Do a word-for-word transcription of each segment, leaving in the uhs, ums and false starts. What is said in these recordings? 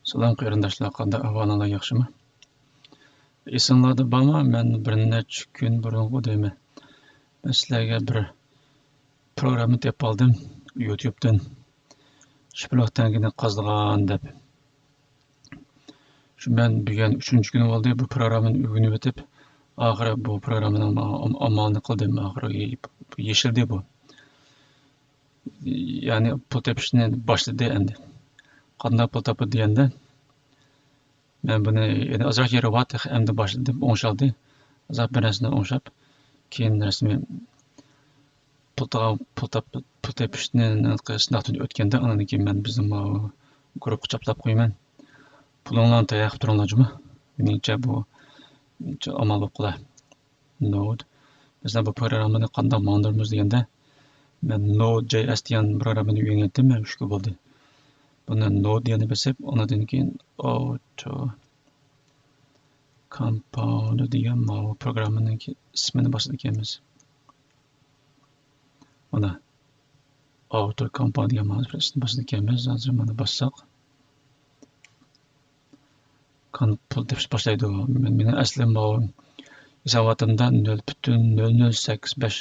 سالام قېرىنداشلار، قانداق ئەھۋالىڭلار، ياخشىمۇ؟ ئېسىڭلاردا بارمۇ، مەن بىر نەچچە كۈن بۇرۇنغۇ دەيمەن، مەن سىلەرگە بىر پروگرامما تېپىپ ئالدىم يۇتيۇبتىن، شىفىرلىق تەڭگىنى قازىغان دەپ. شۇ مەن بۈگۈن ئۈچىنچى كۈنى بولدى بۇ پروگراممىنى ئۆگىنىۋېتىپ، ئاخىرى بۇ پروگراممىنىڭ ئام-، ئامالىنى قىلدىم، ئاخىرى يېشىلدى بۇ. يەنى پۇل تېپىشنى باشلىدى ئەمدى. قانداق پۇل تاپىدۇ دېگەندە، مەن بۇنى يەنە ئازراق يېرى بار، تېخى ئەمدى باشلىدىم، ئوڭشالدى. ئازراق بىر نەرسىنى ئوڭشاپ، كېيىن نەرسىنى پۇل تا-، پۇل تاپ-، پۇل تېپىشنى سىناقتىن ئۆتكەندە، ئاندىن كېيىن مەن بىزنىڭ ماۋۇ گۇرۇپپىغا چاپلاپ قويىمەن. پۇلۇڭلارنى تەييار قىلىپ تۇرۇڭلار جۇمۇ. مېنىڭچە بۇ ئامال بولۇپ قالار. نود. مەسىلەن، بۇ پروگراممىنى قانداق ماڭدۇرىمىز دېگەندە، مەن نود جەي ئەس دېگەن پروگراممىنى ئۆگەنگەنتىم، مەن ئۈچ كۈن بولدى. بۇنى نود دېگەننى بېسىپ، ئۇنىڭدىن كېيىن ئاۋتو كومپايلېر دېگەن ماۋۇ پروگراممىنىڭ ئىسمىنى باسىدىكەنمىز. مانا، ئاۋتو كومپايلېر دېگەن ماۋۇ ئىسمىنى باسىدىكەنمىز. ھازىر مانا باسساق، كان-، پۇل تېپىش باشلايدۇ. مېنىڭ ئەسلىم بۇ ھېساباتىمدا نۆل پۈتۈن نۆل نۆل سەككىز بەش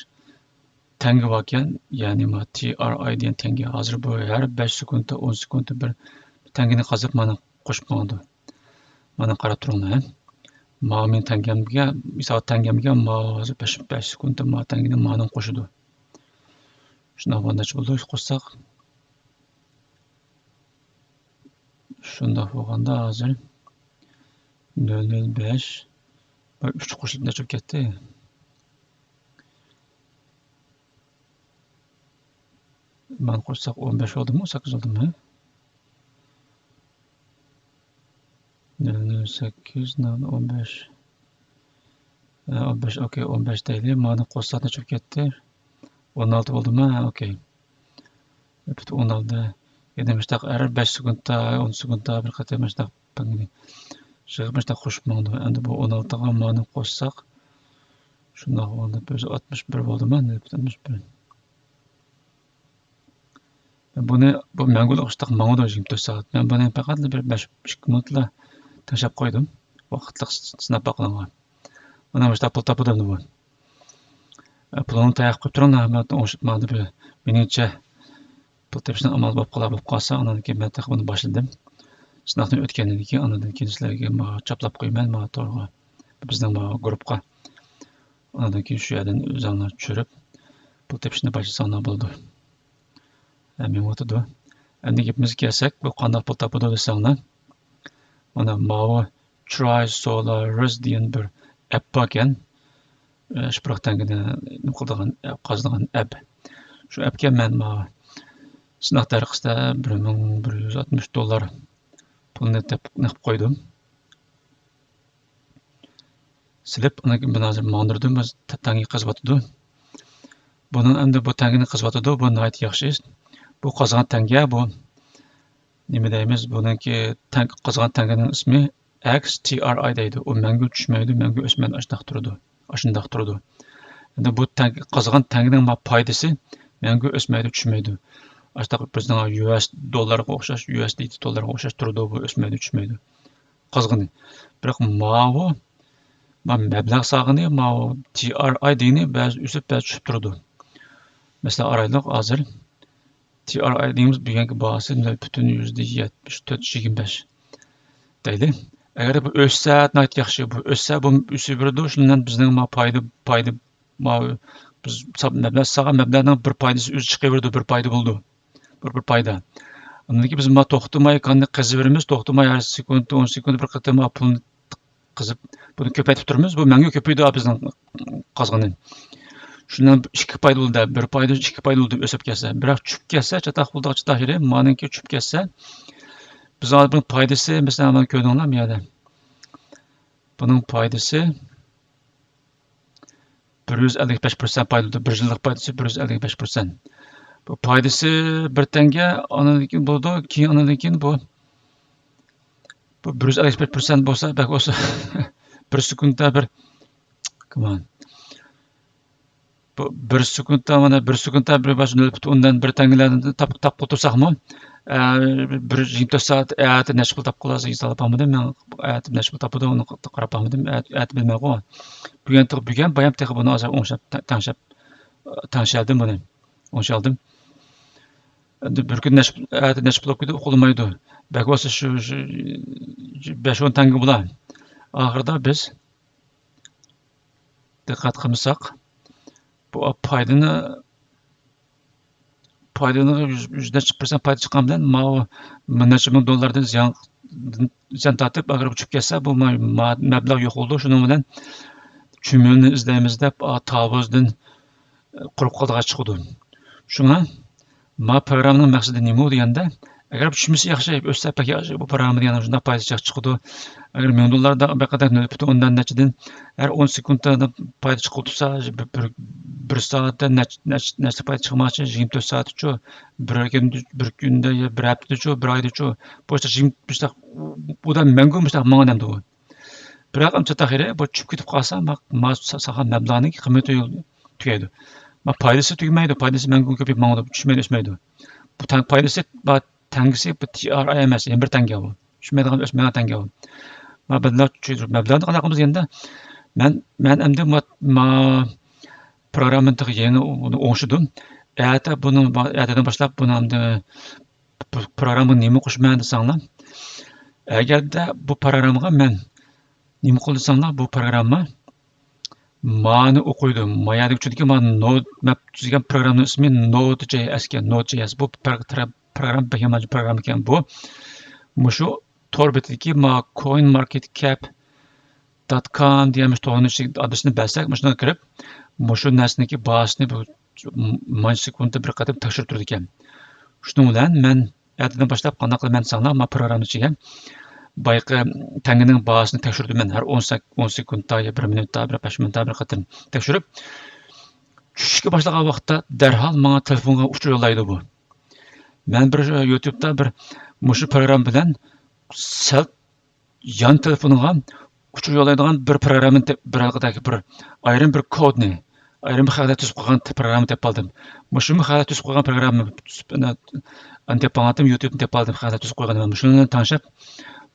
تەڭگە باركەن، يەنى ما تى ئار ئاي دېگەن تەڭگە. ھازىر بۇ ھەر بەش سېكۇنتتا، ئون سېكۇنتتا بىر تەڭگىنى قازىپ، مانا قوشۇپ ماڭىدۇ. مانا قاراپ تۇرۇڭلار، ھە. ما مېنىڭ تەڭگەمگە، ھېسابات تەڭگەمگە ما ھازىر بەش، بەش سېكۇنتتا ما تەڭگىنى مانىڭ قوشىدۇ. شۇنداق بولغاندا نەچچە بولدى قوشساق؟ شۇنداق بولغاندا ھازىر نۆل نۆل بەش، بىر ئۈچ قوشۇلۇپ نەچچە بولۇپ كەتتى؟ مانا قوشساق ئون بەش بولدىمۇ، سەككىز بولدىمۇ؟ نۆل نۆل سەككىز، نۆل ئون بەش. ھە، ئون بەش، ئوكەي، ئون بەش دەيلى. مانا قوشساق نەچچە بولۇپ كەتتى؟ ئون ئالتە بولدىمۇ؟ ھە، ئوكەي. پۈتۈن ئون ئالتە. يەنە مۇشتاق ھەر بەش سېكۇنتتا، ئون سېكۇنتتا بىر قېتىم مۇشتاق پەڭنى يىغىپ مۇشتاق قوشۇپ ماڭىدۇ. ئەمدى بۇ ئون ئالتىغا مانى قوشساق، شۇنداق بولدى. بىر يۈز ئاتمىش بىر بولدىمۇ؟ ئەمدى ئاتمىش بىر. بۇنى، بۇ مەڭگۈلۈك ئىشتاق ماڭىدۇ يىگىرمە تۆت سائەت. مەن بۇنى پەقەتلا بىر بەش، ئىككى مىنۇتلا تەڭشەپ قويدۇم. ۋاقىتلىق سىناپ باققىنىڭغا. مانا مۇشتاق پۇل تاپىدۇ بۇ. ئە، پۇلۇڭنى تەييار قىلىپ تۇرۇڭلار، مەن ئوڭشىتىپ ماڭدى بىر. مېنىڭچە، پۇل تېپىشنىڭ ئامالى بولۇپ قالار، بولۇپ قالسا، ئاندىن كېيىن مەن تېخى بۇنى باشلىدىم. سىناقتىن ئۆتكەندىن كېيىن، ئاندىن كېيىن سىلەرگە ما چاپلاپ قويىمەن، ما تورغا، بىزنىڭ ما گۇرۇپقا. ئاندىن كېيىن شۇ يەردىن ئۆزۈڭلار چۈشۈرۈپ، پۇل تېپىشنى باشلىساڭلار بولىدۇ. ھە، مېڭىۋاتىدۇ. ئەمدى گېپىمىزگە كەلسەك، بۇ قانداق پۇل تاپىدۇ دېسەڭلار، مانا ماۋۇ تراي سولارىس دېگەن بىر ئەپ باركەن. ئە، شىپرىق تەڭگىنى نېمە قىلىدىغان ئەپ، قازىدىغان ئەپ. شۇ ئەپكە مەن ماۋۇ سىناق تەرىقىسىدە بىر مىڭ بىر يۈز ئاتمىش دوللار پۇلنى تېپىپ، نېقىپ قويدۇم. سېلىپ، ئاندىن كېيىن بۇنى ھازىر ماڭدۇردۇم، ھازىر تەڭگە قېزىۋاتىدۇ. بۇنىڭ ئەمدى بۇ تەڭگىنى قېزىۋاتىدۇ، بۇ ناھايىتى ياخشى ئىش. بۇ قازغان تەڭگە بۇ، نېمە دەيمىز، بۇنىڭكى تەڭ-، قازغان تەڭگىنىڭ ئىسمى ئېكس تى ئار ئاي دەيدۇ. ئۇ مەڭگۈ چۈشمەيدۇ، مەڭگۈ ئۆسمەيدۇ، ئاشۇنداق تۇرىدۇ. ئاشۇنداق تۇرىدۇ. ئەمدى بۇ تەڭ-، قازغان تەڭگىنىڭ ما پايدىسى مەڭگۈ ئۆسمەيدۇ، چۈشمەيدۇ. ئاشۇنداق بىزنىڭ يۇ ئەس دوللارغا ئوخشاش، يۇ ئەس دى تى دوللارغا ئوخشاش تۇرىدۇ، بۇ ئۆسمەيدۇ، چۈشمەيدۇ. قازغىنى. بىراق ماۋۇ، ما مەبلەغ سالغىنى، ماۋۇ تى ئار ئاي دېگىنى بەزى ئۆسۈپ، بەزى چۈشۈپ تۇرىدۇ. مەسىلەن، ئارايلىق ھازىر تى ئار ئاي دېگىنىمىز بۈگۈنكى باھاسى نۆل پۈتۈن يۈزدە يەتمىش تۆت يىگىرمە بەش دەيلى. ئەگەر بۇ ئۆسسە، ناھايىتى ياخشى، بۇ ئۆسسە، بۇ ئۆسۈۋېرىدۇ، شۇنىڭ بىلەن بىزنىڭ ما پايدا، پايدا، ما بىز سا-، مەبلەغ سالغان مەبلەغنىڭ بىر پايدىسى ئۆزى چىقىۋېرىدۇ، بىر پايدا بولىدۇ. بىر، بىر پايدا. ئاندىن كېيىن بىز ما توختىماي كاننى قېزىۋېرىمىز، توختىماي ھەر سېكۇنت، ئون سېكۇنت بىر قېتىم ما پۇلنى قېزىپ، بۇنى كۆپەيتىپ تۇرىمىز. بۇ مەڭگۈ كۆپىيىدۇ بىزنىڭ قازغىنى. شۇنىڭ ئىككى پايدا بولىدۇ، بىر پايدا، ئىككى پايدا بولىدۇ ئۆسۈپ كەتسە. بىراق چۈشۈپ كەتسە، چاتاق بولىدۇ، چاتاق يېرى، مانىڭكى چۈشۈپ كەتسە، بىز ھازىر بۇنىڭ پايدىسى، مەسىلەن، مانا كۆردۈڭلارمۇ يەردە؟ بۇنىڭ پايدىسى بىر يۈز ئەللىك بەش پىرسەنت پايدا بولىدۇ، بىر يىللىق پايدىسى بىر يۈز ئەللىك بەش پىرسەنت. بۇ پايدىسى بىر تەڭگە، ئاندىن كېيىن بولىدۇ، كېيىن ئاندىن كېيىن بۇ، بۇ بىر يۈز ئەللىك بەش پىرسەنت بولسا، بەك بولسا، بىر سېكۇنتتا بىر، كمان. بۇ بىر سېكۇنتتا، مانا بىر سېكۇنتتا بىر باشقا نۆل پۈتۈن ئوندىن بىر تەڭگىلەردىن تاپ-، تاپقىلى تۇرساقمۇ، ئە، بىر يىگىرمە تۆت سائەت ئەتە نەچچە پۇل تاپقىلى ھازىر ھېسابلاپ باقمىدىم. مەن ئەتە نەچچە پۇل تاپىدۇ، ئۇنى قاراپ باقمىدىم. ئەتە، ئەتە بىلمەيغۇ. بۈگۈن، بۈگۈن بايام تېخى بۇنى ھازىر ئوڭشاپ، تە-، تەڭشەپ، تەڭشەلدىم بۇنى. ئوڭشالدىم. ئەمدى بىر كۈن نەچچە، ئەتە نەچچە پۇل بولۇپ كېتىدۇ، ئۇقۇلمايدۇ. بەك بولسا شۇ، شۇ بەش ئون تەڭگە بولا. ئاخىرىدا بىز دىققەت قىلمىساق، بۇ پايدىنى، پايدىنى يۈز، يۈز نەچچە پىرسەنت پايدا چىققان بىلەن، ماۋۇ بىر نەچچە مىڭ دوللاردىن زىيان، زىيان تارتىپ، ئەگەر ئۇچۇپ كەتسە، بۇ ما-، ما-، مەبلەغ يوق بولىدۇ. شۇنىڭ بىلەن چۈمۈلىنى ئىزدەيمىز دەپ، ئا، تاۋۇزدىن، ئە، قۇرۇق قالدىغان چىقىدۇ. شۇڭا ما پروگراممىنىڭ مەقسىتى نېمە دېگەندە، ئەگەر چۈشمىسە ياخشى، ئۆسسە بەك ياخشى، بۇ پروگرامما دېگەن شۇنداق پايدا چىقىدۇ. ئەگەر مىڭ دوللاردا بىر قەدەر نۆل پۈتۈن ئوندىن نەچچىدىن ھەر ئون سېكۇنتتا پايدا چىقىۋاتسا، بىر، بىر، بىر سائەتتە نەچ-، نەچ-، نەچچە پايدا چىقماقچى، يىگىرمە تۆت سائەتچۇ، بىر كۈندە، بىر كۈندە يا بىر ھەپتىدىچۇ، بىر ئايدىچۇ، بۇ يىگىرمە، بۇ، بۇ مەڭگۈ مۇشۇنداق ماڭىدۇ ئەمدى بۇ. بىراق ئەمدى تاخىرى بۇ چۈشۈپ كېتىپ قالسا، ما، ما سالغان مەبلەغنىڭ قىممىتى تۈگەيدۇ. ما پايدىسى تۈگىمەيدۇ، پايدىسى مەڭگۈ كۆپىيىپ ماڭىدۇ، چۈشمەيدۇ، ئۆسمەيدۇ. بۇ تەڭ پايدىسى بار تەڭگىسى بۇ تى ئار ئاي ئەمەس، يەنە بىر تەڭگە بۇ. چۈشمەيدىغان، ئۆسمەيدىغان تەڭگە بۇ. ما مەبلەغ چۈشۈرۈپ، مەبلەغنى قانداق قىلىمىز دېگەندە، مەن، مەن ئەمدى ما، ما پروگراممىنى تېخى يېڭى ئۇنى ئوڭشىدىم. ئەتە بۇنى، ئەتىدىن باشلاپ بۇنى ئەمدى بۇ پروگراممىغا نېمە قوشىمەن دېسەڭلار، ئەگەردە بۇ پروگراممىغا مەن نېمە قىل دېسەڭلار، بۇ پروگرامما مانى ئوقۇيدۇ. ما يەردىكى، چۈنكى ما نود، مەن تۈزگەن پروگراممىنىڭ ئىسمى نود جەي ئەس ئىكەن. نود جەي ئەس بۇ پرو-، ترا-، پروگرامما بەك يامان پروگرامما ئىكەن. بۇ مۇشۇ تور بېتىدىكى ما كوين ماركېت كەپ دوت كوم دېگەن مۇشۇ تورنىڭ ئادرېسىنى بەرسەك، مۇشۇنىڭغا كىرىپ، مۇشۇ نەرسىنىڭكى باھاسىنى بۇ مانچە سېكۇنتتا بىر قېتىم تەكشۈرۈپ تۇرىدىكەن. شۇنىڭ بىلەن مەن ئەتىدىن باشلاپ قانداق قىلىمەن دېسەڭلار، ما پروگرامما ئىچىگە بايىقى تەڭگىنىڭ باھاسىنى تەكشۈردۈم مەن. ھەر ئون سەك-، ئون سېكۇنتتا يا بىر مىنۇتتا، بىر بەش مىنۇتتا بىر قېتىم تەكشۈرۈپ، چۈشۈشكە باشلىغان ۋاقىتتا دەرھال ماڭا تېلېفونغا ئۇچۇر يوللايدۇ بۇ. مەن بىر يۇتۇبتا بىر مۇشۇ پروگرامما بىلەن سەل يان تېلېفونغا ئۇچۇر يوللايدىغان بىر پروگراممىنى تېپ-، بىر ھېلىقىدەك بىر ئايرىم بىر كودنى، ئايرىم بىر خەقلەر تۈزۈپ قويغان پروگرامما تېپىپ ئالدىم. مۇشۇمۇ خەقلەر تۈزۈپ قويغان پروگرامما ئەنە تېپىپ ئالدىم، يۇتۇبنى تېپىپ ئالدىم، خەقلەر تۈزۈپ قويغان. مۇشۇنى تەڭشەپ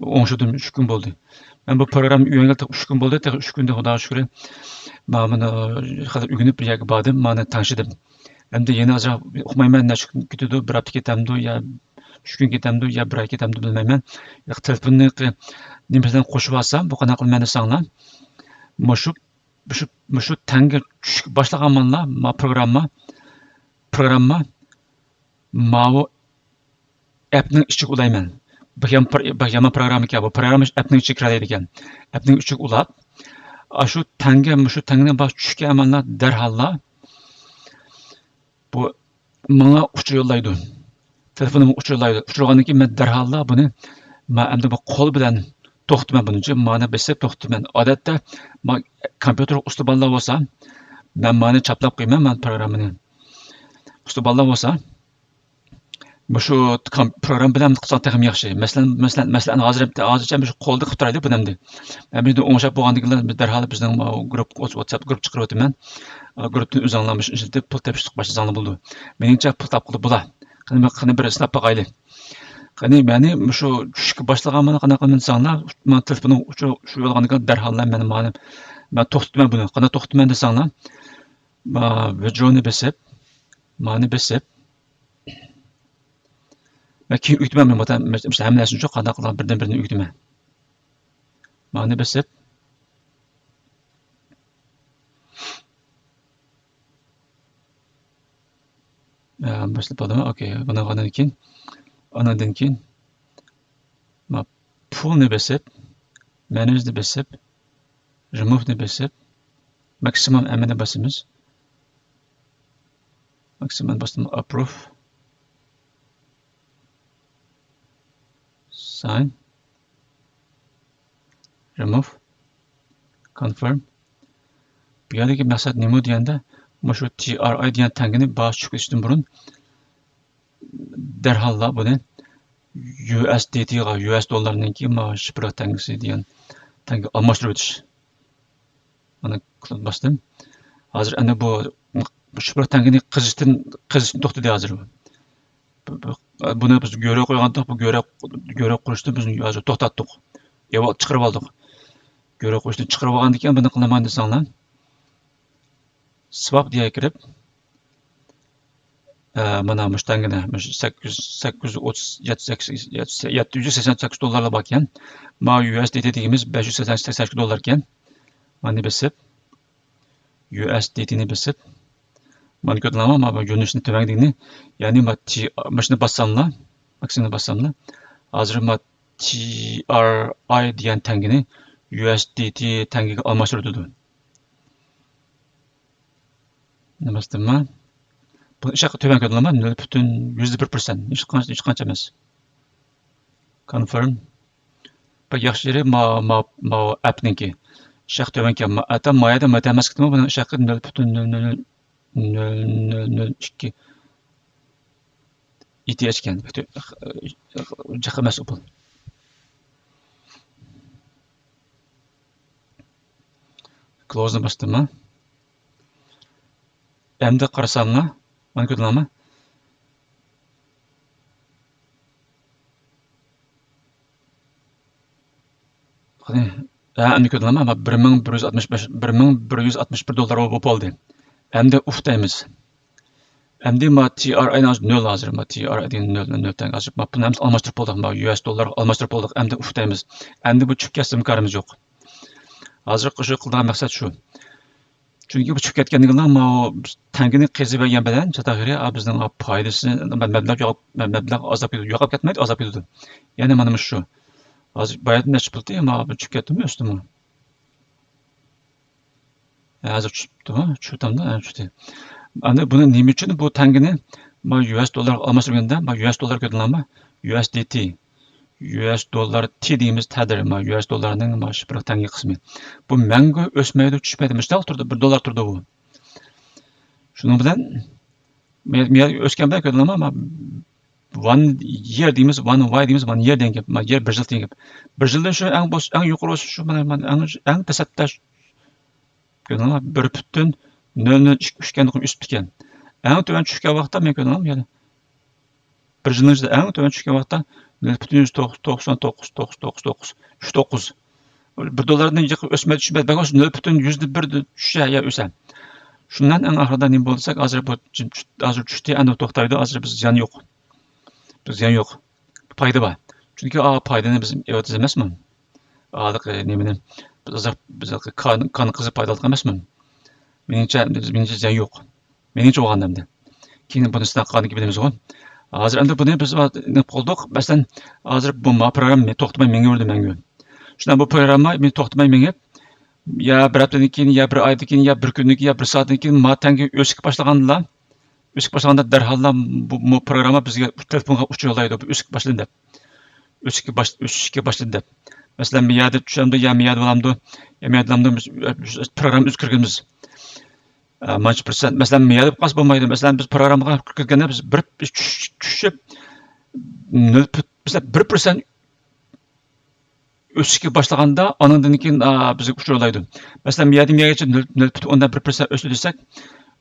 ئوڭشىدىم ئۈچ كۈن بولدى. مەن بۇ پروگرامما ئۆگەنگىلى تېخى ئۈچ كۈن بولدى، تېخى ئۈچ كۈندە خۇداغا شۈكرى، مانا بۇنى خېلى ئۆگىنىپ بىر يەرگە باردىم، مانا تەڭشىدىم. ئەمدى يەنە ئازراق ئۇقمايمەن، نەچچە كۈن كېتىدۇ، بىر ھەپتە كېتەمدۇ يا ئۈچ كۈن كېتەمدۇ يا بىر ئاي كېتەمدۇ بىلمەيمەن. ياق، تېلېفوننى نېمە بىلەن قوشۇپ ئالسام، بۇ قانداق قىلىمەن دېسەڭلار، مۇشۇ، مۇشۇ، مۇشۇ تەڭگە چۈشۈشكە باشلىغانمانلا، ما پروگرامما، پروگرامما ماۋۇ ئەپنىڭ ئىچىگە ئۇلايمەن. بەك يامان پر-، بەك يامان پروگرامما ئىكەن بۇ. پروگرامما ئەپنىڭ ئىچىگە كىرەلەيدىكەن. ئەپنىڭ ئىچىگە ئۇلاپ، ئاشۇ تەڭگە، مۇشۇ تەڭگىنىڭ باھاسى چۈشكەن ئەمەللا دەرھاللا بۇ ماڭا ئۇچۇر يوللايدۇ. تېلېفونۇمغا ئۇچۇر يوللايدۇ. ئۇچۇر يوللىغاندىن كېيىن مەن دەرھاللا بۇنى، مەن ئەمدى بۇ قول بىلەن توختىمەن بۇنىڭچە. مانى بېسىپ توختىمەن. ئادەتتە ما كومپيۇتېر ئۇستا بالىلار بولسا، مەن مانى چاپلاپ قويىمەن، مانا پروگراممىنى. ئۇستا بالىلار بولسا، مۇشۇ كام-، پروگرامما بىلەن قىلساڭ تېخىمۇ ياخشى. مەسىلەن، مەسىلەن، مەسىلەن، ھازىر، ھازىرچە مۇشۇ قولدا قىلىپ تۇرايلى بۇنى ئەمدى. مەن بۇنى ئوڭشاپ بولغاندىن كېيىن بىز دەرھال بىزنىڭ ماۋۇ گۇرۇپ، ۋاتساپ گۇرۇپ چىقىرىۋېتىمەن. ئا، گۇرۇپتىن ئۆزۈڭلار مۇشۇ ئىشلىتىپ پۇل تېپىشقا باشلىساڭلار بولىدۇ. مېنىڭچە پۇل تاپقىلى بولا. قېنى، قېنى بىر سىناپ باقايلى. قېنى، مەنى مۇشۇ چۈشۈشكە باشلىغان مانا قانداق قىلىمەن دېسەڭلار، مانا تېلېفوننىڭ ئۇچۇر، ئۇچۇر يوللىغاندىن كېيىن دەرھاللا مەن مانى، مەن توختىتىمەن بۇنى. قانداق توختىتىمەن دېسەڭلار، ما، ۋىدرونى بېسىپ، مانى بېسىپ، مەن كېيىن ئۆگىتىمەن، مەن مۇشۇ ھەممە نەرسىنى شۇ قانداق قىلغان بىردىن بىرىنى ئۆگىتىمەن. مانى بېسىپ، ئە، باشلاپ بولدىمۇ؟ ئوكەي، بۇنى قىلغاندىن كېيىن، ئانىڭدىن كېيىن، ما، پۇلنى بېسىپ، مانېجنى بېسىپ، رىمۇۋنى بېسىپ، ماكسىمۇم ئەمەنى باسىمىز. ماكسىمۇم باستىم، ئاپروف. ساين. رىمۇف. كونفىرم. بۇ يەردىكى مەقسەت نېمە دېگەندە، مۇشۇ تى ئار ئاي دېگەن تەڭگىنى باھاسى چۈشۈپ كېتىشتىن بۇرۇن دەرھاللا بۇنى يۇ ئەس دى تىغا، يۇ ئەس دوللارنىڭكى ما شىفىرلىق تەڭگىسى دېگەن تەڭگە ئالماشتۇرۇۋېتىش. مانا كلوز باستىم. ھازىر ئەنە بۇ شىفىرلىق تەڭگىنى قېزىشتىن، قېزىشتىن توختىدى ھازىر. بۇ، بۇ، بۇنى بىز گۆرۈ قويغانتۇق، بۇ گۆرۈ، گۆرۈ قۇرۇشنى بىز ھازىر توختاتتۇق. يا، چىقىرىپ ئالدۇق. گۆرۈ قۇرۇشنى چىقىرىپ ئالغاندىن كېيىن بۇنى قىلىمەن دېسەڭلار. سىۋاپ دېگەنگە كىرىپ، ئە، مانا مۇشۇ تەڭگىنى، مۇشۇ سەككىز يۈز، سەككىز يۈز ئوتتۇز، يەتتە، سەككىز، يەتتە، يەتتە يۈز سەكسەن سەككىز دوللارلار باركەن. ما يۇ ئېس دى تى دېگىنىمىز بەش يۈز سەكسەن، سەكسەن ئىككى دوللاركەن. مانا بېسىپ، يۇ ئېس دى تى نى بېسىپ، مانا كۆردۈڭلارمۇ؟ مانا بۇ يۆنىلىشنى تۆۋەنگىدىكىنى، يەنى ما تى، ماشىنى باسساملا، ماكسىمنى باسساملا، ھازىر ما تى ئار ئاي دېگەن تەڭگىنى يۇ ئېس دى تى تەڭگىگە ئالماشتۇرۇۋېتىدۇ. نېمە ئىستىما؟ بۇ ئىشقا تۆۋەن كۆردۈڭلارمۇ؟ نۆل پۈتۈن يۈزدە بىر پىرسەنت. ھېچقانچە، ھېچقانچە ئەمەس. كونفىرم. بەك ياخشى يېرى ما، ما، ما ئەپنىڭكى. ئىشقا تۆۋەنكەن. ما، ئەتە ما يەردە ما تەمەس كېتىمۇ بۇنىڭ ئىشقا نۆل پۈتۈن نۆل نۆل نۆل نۆل نۆل ئىككى ئېتى ئەچكەن. جىق ئەمەس ئۇ پۇل. كلوزنى باستىمەن. ئەمدى قارىساملا، مانا كۆردۈڭلارمۇ؟ قېنى، ھە، ئەمدى كۆردۈڭلارمۇ؟ ما بىر مىڭ بىر يۈز ئاتمىش بەش، بىر مىڭ بىر يۈز ئاتمىش بىر دوللار بولۇپ بولدى. ئەمدى ئۇف دەيمىز. ئەمدى ما تى ئار ئاي نۆل ھازىر، ما تى ئار ئاي دېگەن نۆل، نۆل تەڭگە ھازىر. ما بۇنى ھەممىسىنى ئالماشتۇرۇپ بولدۇق، ما يۇ ئەس دوللارغا ئالماشتۇرۇپ بولدۇق. ئەمدى ئۇف دەيمىز. ئەمدى بۇ چۈشۈپ كەتسىمۇ كارىمىز يوق. ھازىرقى شۇ قىلىدىغان مەقسەت شۇ. چۈنكى بۇ چۈشۈپ كەتكەندىن كېيىن ماۋۇ تەڭگىنى قېزىۋەرگەن بىلەن چاتاق يېرى، ئا، بىزنىڭ پايدىسى، مەبلەغ يوقاپ، مەبلەغ ئازلاپ كېتىدۇ، يوقاپ كەتمەيدۇ، ئازلاپ كېتىدۇ. يەنى مانا مۇشۇ شۇ. ھازىر باياتىن نەچچە پۇلتى، ماۋۇ چۈشۈپ كەتتىمۇ، ئۆستىمۇ؟ ھە، ھازىر چۈشۈپتۇ، چۈشۈپتۇ، ھە، چۈشتى. ئەمدى بۇنى نېمە ئۈچۈن بۇ تەڭگىنى ما يۇ ئەس دوللارغا ئالماشتۇرغاندا، ما يۇ ئەس دوللار كۆردۈڭلارمۇ؟ يۇ ئەس دى تى. يۇ ئەس دوللار تى دېگىنىمىز تەدىر، ما يۇ ئەس دوللارنىڭ ما شۇ بىر تەڭگە قىسمى. بۇ مەڭگۈ ئۆسمەيدۇ، چۈشمەيدۇ، مۇشۇنداق تۇرىدۇ، بىر دوللار تۇرىدۇ بۇ. شۇنىڭ بىلەن مە-، مە-، ئۆسكەن بىلەن كۆردۈڭلارمۇ؟ ما ۋان يىر دېيمىز، ۋان ۋاي دېيمىز، ۋان يىر دېگەن گەپ، ما يىر بىر يىل دېگەن گەپ. بىر يىلدىن شۇ ئەڭ بولسا، ئەڭ يۇقىرى بولسا شۇ، مانا، مانا ئەڭ، ئەڭ دەسلەپتە شۇ، كۆردۈڭلارمۇ؟ بىر پۈتۈن نۆل نۆل ئىككى ئۈچ ئىكەن، ئۆسۈپتىكەن. ئەڭ تۆۋەن چۈشكەن ۋاقىتتا مەن كۆردۈڭلارمۇ؟ يەنە بىر يىلنىڭ ئىچىدە ئەڭ تۆۋەن چۈشكەن ۋاقىتتا نۆل پۈتۈن يۈز توقسان توققۇز، توققۇز، توققۇز، توققۇز، ئۈچ توققۇز. بىر دوللاردىن يىقىپ ئۆسمەي چۈشمەي، بەك بولسا نۆل پۈتۈن يۈزدە بىر چۈشە يا ئۆسە. شۇندىن ئەڭ ئاخىرىدا نېمە بولدى دېسەك، ھازىر بۇ، ھازىر چۈشتى، ئەنە توختايدۇ، ھازىر بىز زىيان يوق. بىز زىيان يوق. پايدا بار. چۈنكى ئا، پايدىنى بىز ئېۋەتىمىز ئەمەسمۇ؟ ھېلىقى نېمىنى بىز ئازراق، بىز ھېلىقى كان، كان قېزىپ پايدىلىق ئەمەسمۇ؟ مېنىڭچە، مېنىڭچە زىيان يوق. مېنىڭچە بولغاندا ئەمدى. كېيىن بۇنى سىناپ قىلغاندىن كېيىن بىلىمىزغۇ. ھازىر ئەمدى بۇنى بىز نېمە قىلدۇق؟ مەسىلەن، ھازىر بۇ ما پروگرامما توختىماي مېڭىۋېرىدۇ مەڭگۈ. شۇنداق بۇ پروگرامما مېنى توختىماي مېڭىپ، يا بىر ھەپتىدىن كېيىن، يا بىر ئايدىن كېيىن، يا بىر كۈندىن كېيىن، يا بىر سائەتتىن كېيىن ما تەڭگە ئۆسۈشكە باشلىغاندىلا، ئۆسۈشكە باشلىغاندا دەرھاللا بۇ، بۇ پروگرامما بىزگە تېلېفونغا ئۇچۇر يوللايدۇ، بۇ ئۆسۈشكە باشلىدى دەپ. ئۆسۈشكە باش-، ئۆسۈشكە باشلىدى دەپ. مەسىلەن، بۇ يەردە چۈشەمدۇ يا ما يەردە بولامدۇ، يا ما يەردە بولامدۇ، بىز پروگرامما ئۆزگەرتىمىز. ئە، مانچە پىرسەنت، مەسىلەن، ما يەردە قالسا بولمايدۇ. مەسىلەن، بىز پروگراممىغا كىرگەندە بىز بىر چۈش-، چۈشۈپ، نۆل پۈت-، مەسىلەن، بىر پىرسەنت ئۆسۈشكە باشلىغاندا، ئانىڭدىن كېيىن، ئا، بىزگە ئۇچۇر يوللايدۇ. مەسىلەن، ما يەردىن ما يەرگىچە نۆل، نۆل پۈتۈن ئوندىن بىر پىرسەنت ئۆستى دېسەك،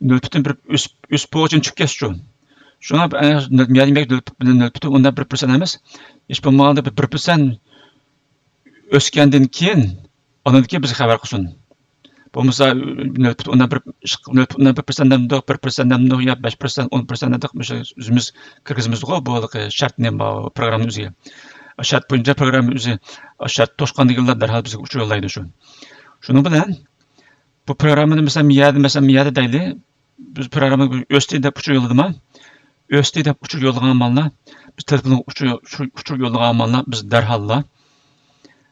نۆل پۈتۈن بىر ئۆسۈپ، ئۆسۈپ بولغۇچە چۈشۈپ كەتسىچۇ. شۇڭا، ئە، نۆل، ما يەردىن ما يەرگە نۆل پۈتۈن، نۆل پۈتۈن ئوندىن بىر پىرسەنت ئەمەس، ھېچ بولمىغاندا بىر، بىر پىرسەنت ئۆسكەندىن كېيىن، ئاندىن كېيىن بىزگە خەۋەر قىلسۇن. بولمىسا، نۆل پۈتۈن ئوندىن بىر، نۆل پۈتۈن ئوندىن بىر پىرسەنت دەمدۇق، بىر پىرسەنت دەمدۇق يا بەش پىرسەنت، ئون پىرسەنت دەمدۇق، مۇشۇ ئۆزىمىز كىرگۈزىمىزغۇ، بۇ ھېلىقى شەرتنى، بۇ پروگراممىنىڭ ئۆزىگە. شەرت بويىچە پروگرامما ئۆزى، شەرت توشقاندىن كېيىنلا دەرھال بىزگە ئۇچۇر يوللايدۇ شۇ. شۇنىڭ بىلەن بۇ پروگراممىنى، مەسىلەن، ما يەردە، مەسىلەن، ما يەردە دەيلى، بىز پروگرامما ئۆستى دەپ ئۇچۇر يوللىدىما؟ ئۆستى دەپ ئۇچۇر يوللىغان مانا، بىز تېلېفونغا ئۇچۇر، ئۇچۇر، ئۇچۇر يوللىغان مانا، بىز دەرھاللا،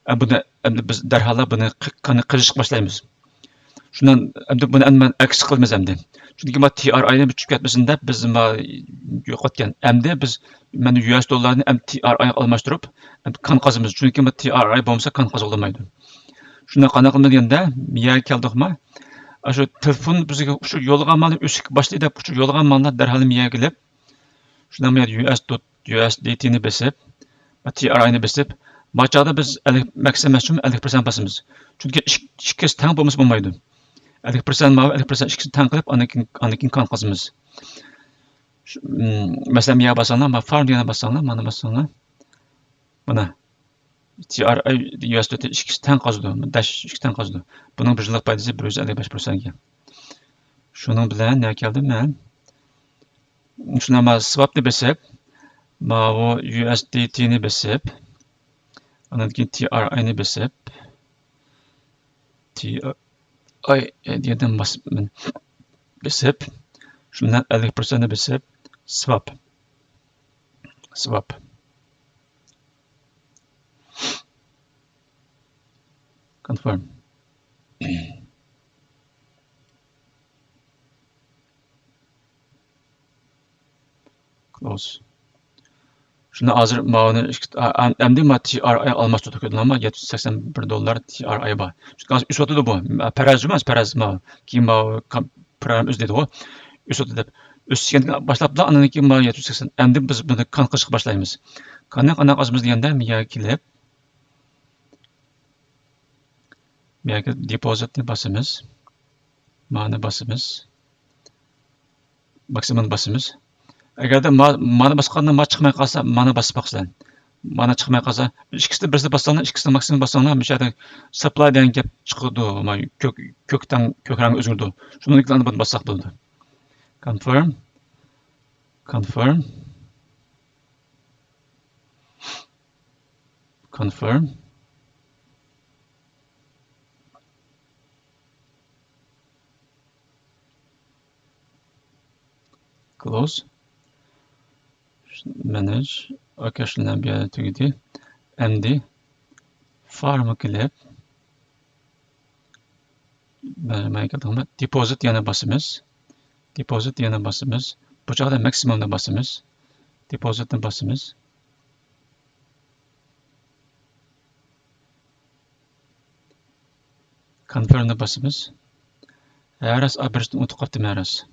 ئە، بۇنى ئەمدى بىز دەرھاللا بۇنى قى-، قېنى قىلىشقا باشلايمىز. شۇنداق ئەمدى بۇنى ئەمدى مانا ئەكس قىلىمىز ئەمدى. چۈنكى ما تى ئار ئاينى چۈشۈپ كەتمىسۇن دەپ بىز ما يوقاتقان. ئەمدى بىز مانا يۇ ئەس دوللارنى ئەمدى تى ئار ئايغا ئالماشتۇرۇپ، ئەمدى كان قازىمىز. چۈنكى ما تى ئار ئاي بولمىسا كان قازغىلى بولمايدۇ. شۇنداق قانداق قىلىمىز دېگەندە، يەرگە كەلدۇقما؟ ئاشۇ تېلېفون بىزگە ئۇچۇر يوللىغان مانا ئۆسۈشكە باشلىدى دەپ ئۇچۇر يوللىغان مانا دەرھال يەرگە كېلىپ، شۇنداق يەردە يۇ ئەس دوت يۇ ئەس دى تى نى بېسىپ، تى ئار ئاي نى بېسىپ، ما چاغدا بىز ئەللىك، مەكسىمەم ئەللىك پىرسەنت باسىمىز. چۈنكى ئىك-، ئىككىسى تەڭ بولمىسا بولمايدۇ. ئەللىك پىرسەنت ماۋۇ، ئەللىك پىرسەنت ئىككىسى تەڭ قىلىپ، ئاندىن كېيىن، ئاندىن كېيىن كان قازىمىز. شۇ، مم، مەسىلەن، بۇ يەرگە باسساڭلار، مانا فارم دېگەننى باسساڭلار، مانا باسساڭلار. مانا. تى ئار ئاي يۇ ئېس دى تى ئىككىسى تەڭ قازىدۇ. دەش ئىككى تەڭ قازىدۇ. بۇنىڭ بىر يىللىق پايدىسى بىر يۈز ئەللىك بەش پىرسەنتكەن. شۇنىڭ بىلەن نەگە كەلدىم مەن؟ شۇنى ما سۋاپنى بېسىپ، ماۋۇ يۇ ئېس دى تىنى بېسىپ، ئاندىن كېيىن تى ئار ئاينى بېسىپ، تى ئاي دېگەندىن باسىمەن. بېسىپ، شۇنى ئەللىك پىرسەنتنى بېسىپ، سۋاپ. سۋاپ. كونفىرم. كلوز. شۇنى ھازىر ماۋۇنى ئىككى، ئا، ئا، ئەمدى ما تى ئار ئاي ئالماشتۇردۇق، كۆردۈڭلارمۇ؟ يەتتە يۈز سەكسەن بىر دوللار تى ئار ئاي بار. چۈنكى ھازىر ئۆسۈۋاتىدۇ بۇ. پەرەز ئەمەس، پەرەز ماۋۇ. كېيىن ماۋۇ كام-، پروگرامما ئۆزى دەيدىغۇ. ئۆسۈۋاتىدۇ دەپ. ئۆسكەندىن باشلاپلا، ئاندىن كېيىن ماۋۇ يەتتە يۈز سەكسەن. ئەمدى بىز بۇنى كان قىلىشقا باشلايمىز. كاننى قانداق قىلىمىز دېگەندە، بۇ يەرگە كېلىپ، بۇ يەرگە دېپوزىتنى باسىمىز. مانى باسىمىز. ماكسىمۇمنى باسىمىز. ئەگەردە ما-، مانا باسقاندا ما چىقماي قالسا، مانا باسىپ باقسىلەر. مانا چىقماي قالسا، ئىككىسىدىن بىرسىنى باسساڭلار، ئىككىسىدىن ماكسىمۇم باسساڭلار، مۇشۇ يەردە سپلاي دېگەن گەپ چىقىدۇ. ما كۆك، كۆك تەڭ، كۆك رەڭ ئۆزگىرىدۇ. شۇنىڭدىن كېيىن بۇنى باسساق بولىدۇ. كونفىرم. كونفىرم. كونفىرم. كلوز. مانېج. ئوكەي، شۇنداق بۇ يەردە تۈگىدى. ئەمدى فارمغا كېلىپ، مانا، مانا كەلدۇق. دېپوزىت يەنە باسىمىز. دېپوزىت يەنە باسىمىز. بۇ چاغدا ماكسىمۇمنى باسىمىز. دېپوزىتنى باسىمىز. كونفىرمنى باسىمىز. ھە، راست، ئا، بىرسىنى ئۇنتۇپ قاپتىمەن، راست.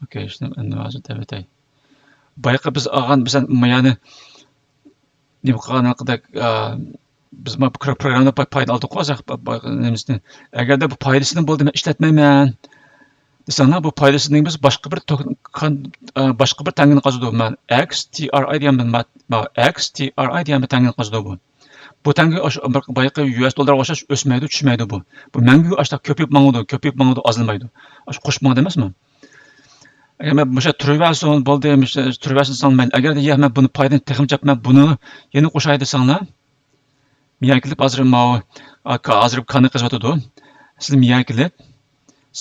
ئوكەي، شۇنى ئەمدى ھازىر دەۋېتەي. بايىقى بىز ئالغان، بىز مايانى نېمە قىلغان ھەققىدە، ئا، بىز ما پرو-، پروگراممىدا پاي-، پايدا ئالدۇق ھازىر، ب-، ب-، نېمىسىنى. ئەگەردە بۇ پايدىسىنى بولدى، مەن ئىشلەتمەيمەن دېسەڭلار، بۇ پايدىسىنى بىز باشقا بىر توك-، كان-، ئا، باشقا بىر تەڭگىنى قازىدۇ. مەن ئېكس تى ئار ئاي دېگەن بىر ما-، ما-، ئېكس تى ئار ئاي دېگەن بىر تەڭگىنى قازىدۇ بۇ. بۇ تەڭگە ئاش-، بىر بايىقى يۇ ئېس دوللارغا ئوخشاش ئۆسمەيدۇ، چۈشمەيدۇ بۇ. بۇ مەڭگۈ ئاشۇنداق كۆپىيىپ ماڭىدۇ، كۆپىيىپ ماڭىدۇ، ئازلىمايدۇ. ئاشۇ قوشۇپ ماڭىدۇ ئەمەسمۇ؟ ئەگەر مەن مۇشۇ تۇرۇۋەرسۇن، بولدى، مۇشۇ تۇرۇۋەرسۇن دېسەڭ، مەن ئەگەر يا، مەن بۇنى پايدىنى تېخىمۇ چاپ، مەن بۇنى يەنە قوشاي دېسەڭلار، مىيەگە كېلىپ، ھازىر ماۋۇ، ئاكا، ھازىر كاننى قېزىۋاتىدۇ. سىز مىيەگە كېلىپ،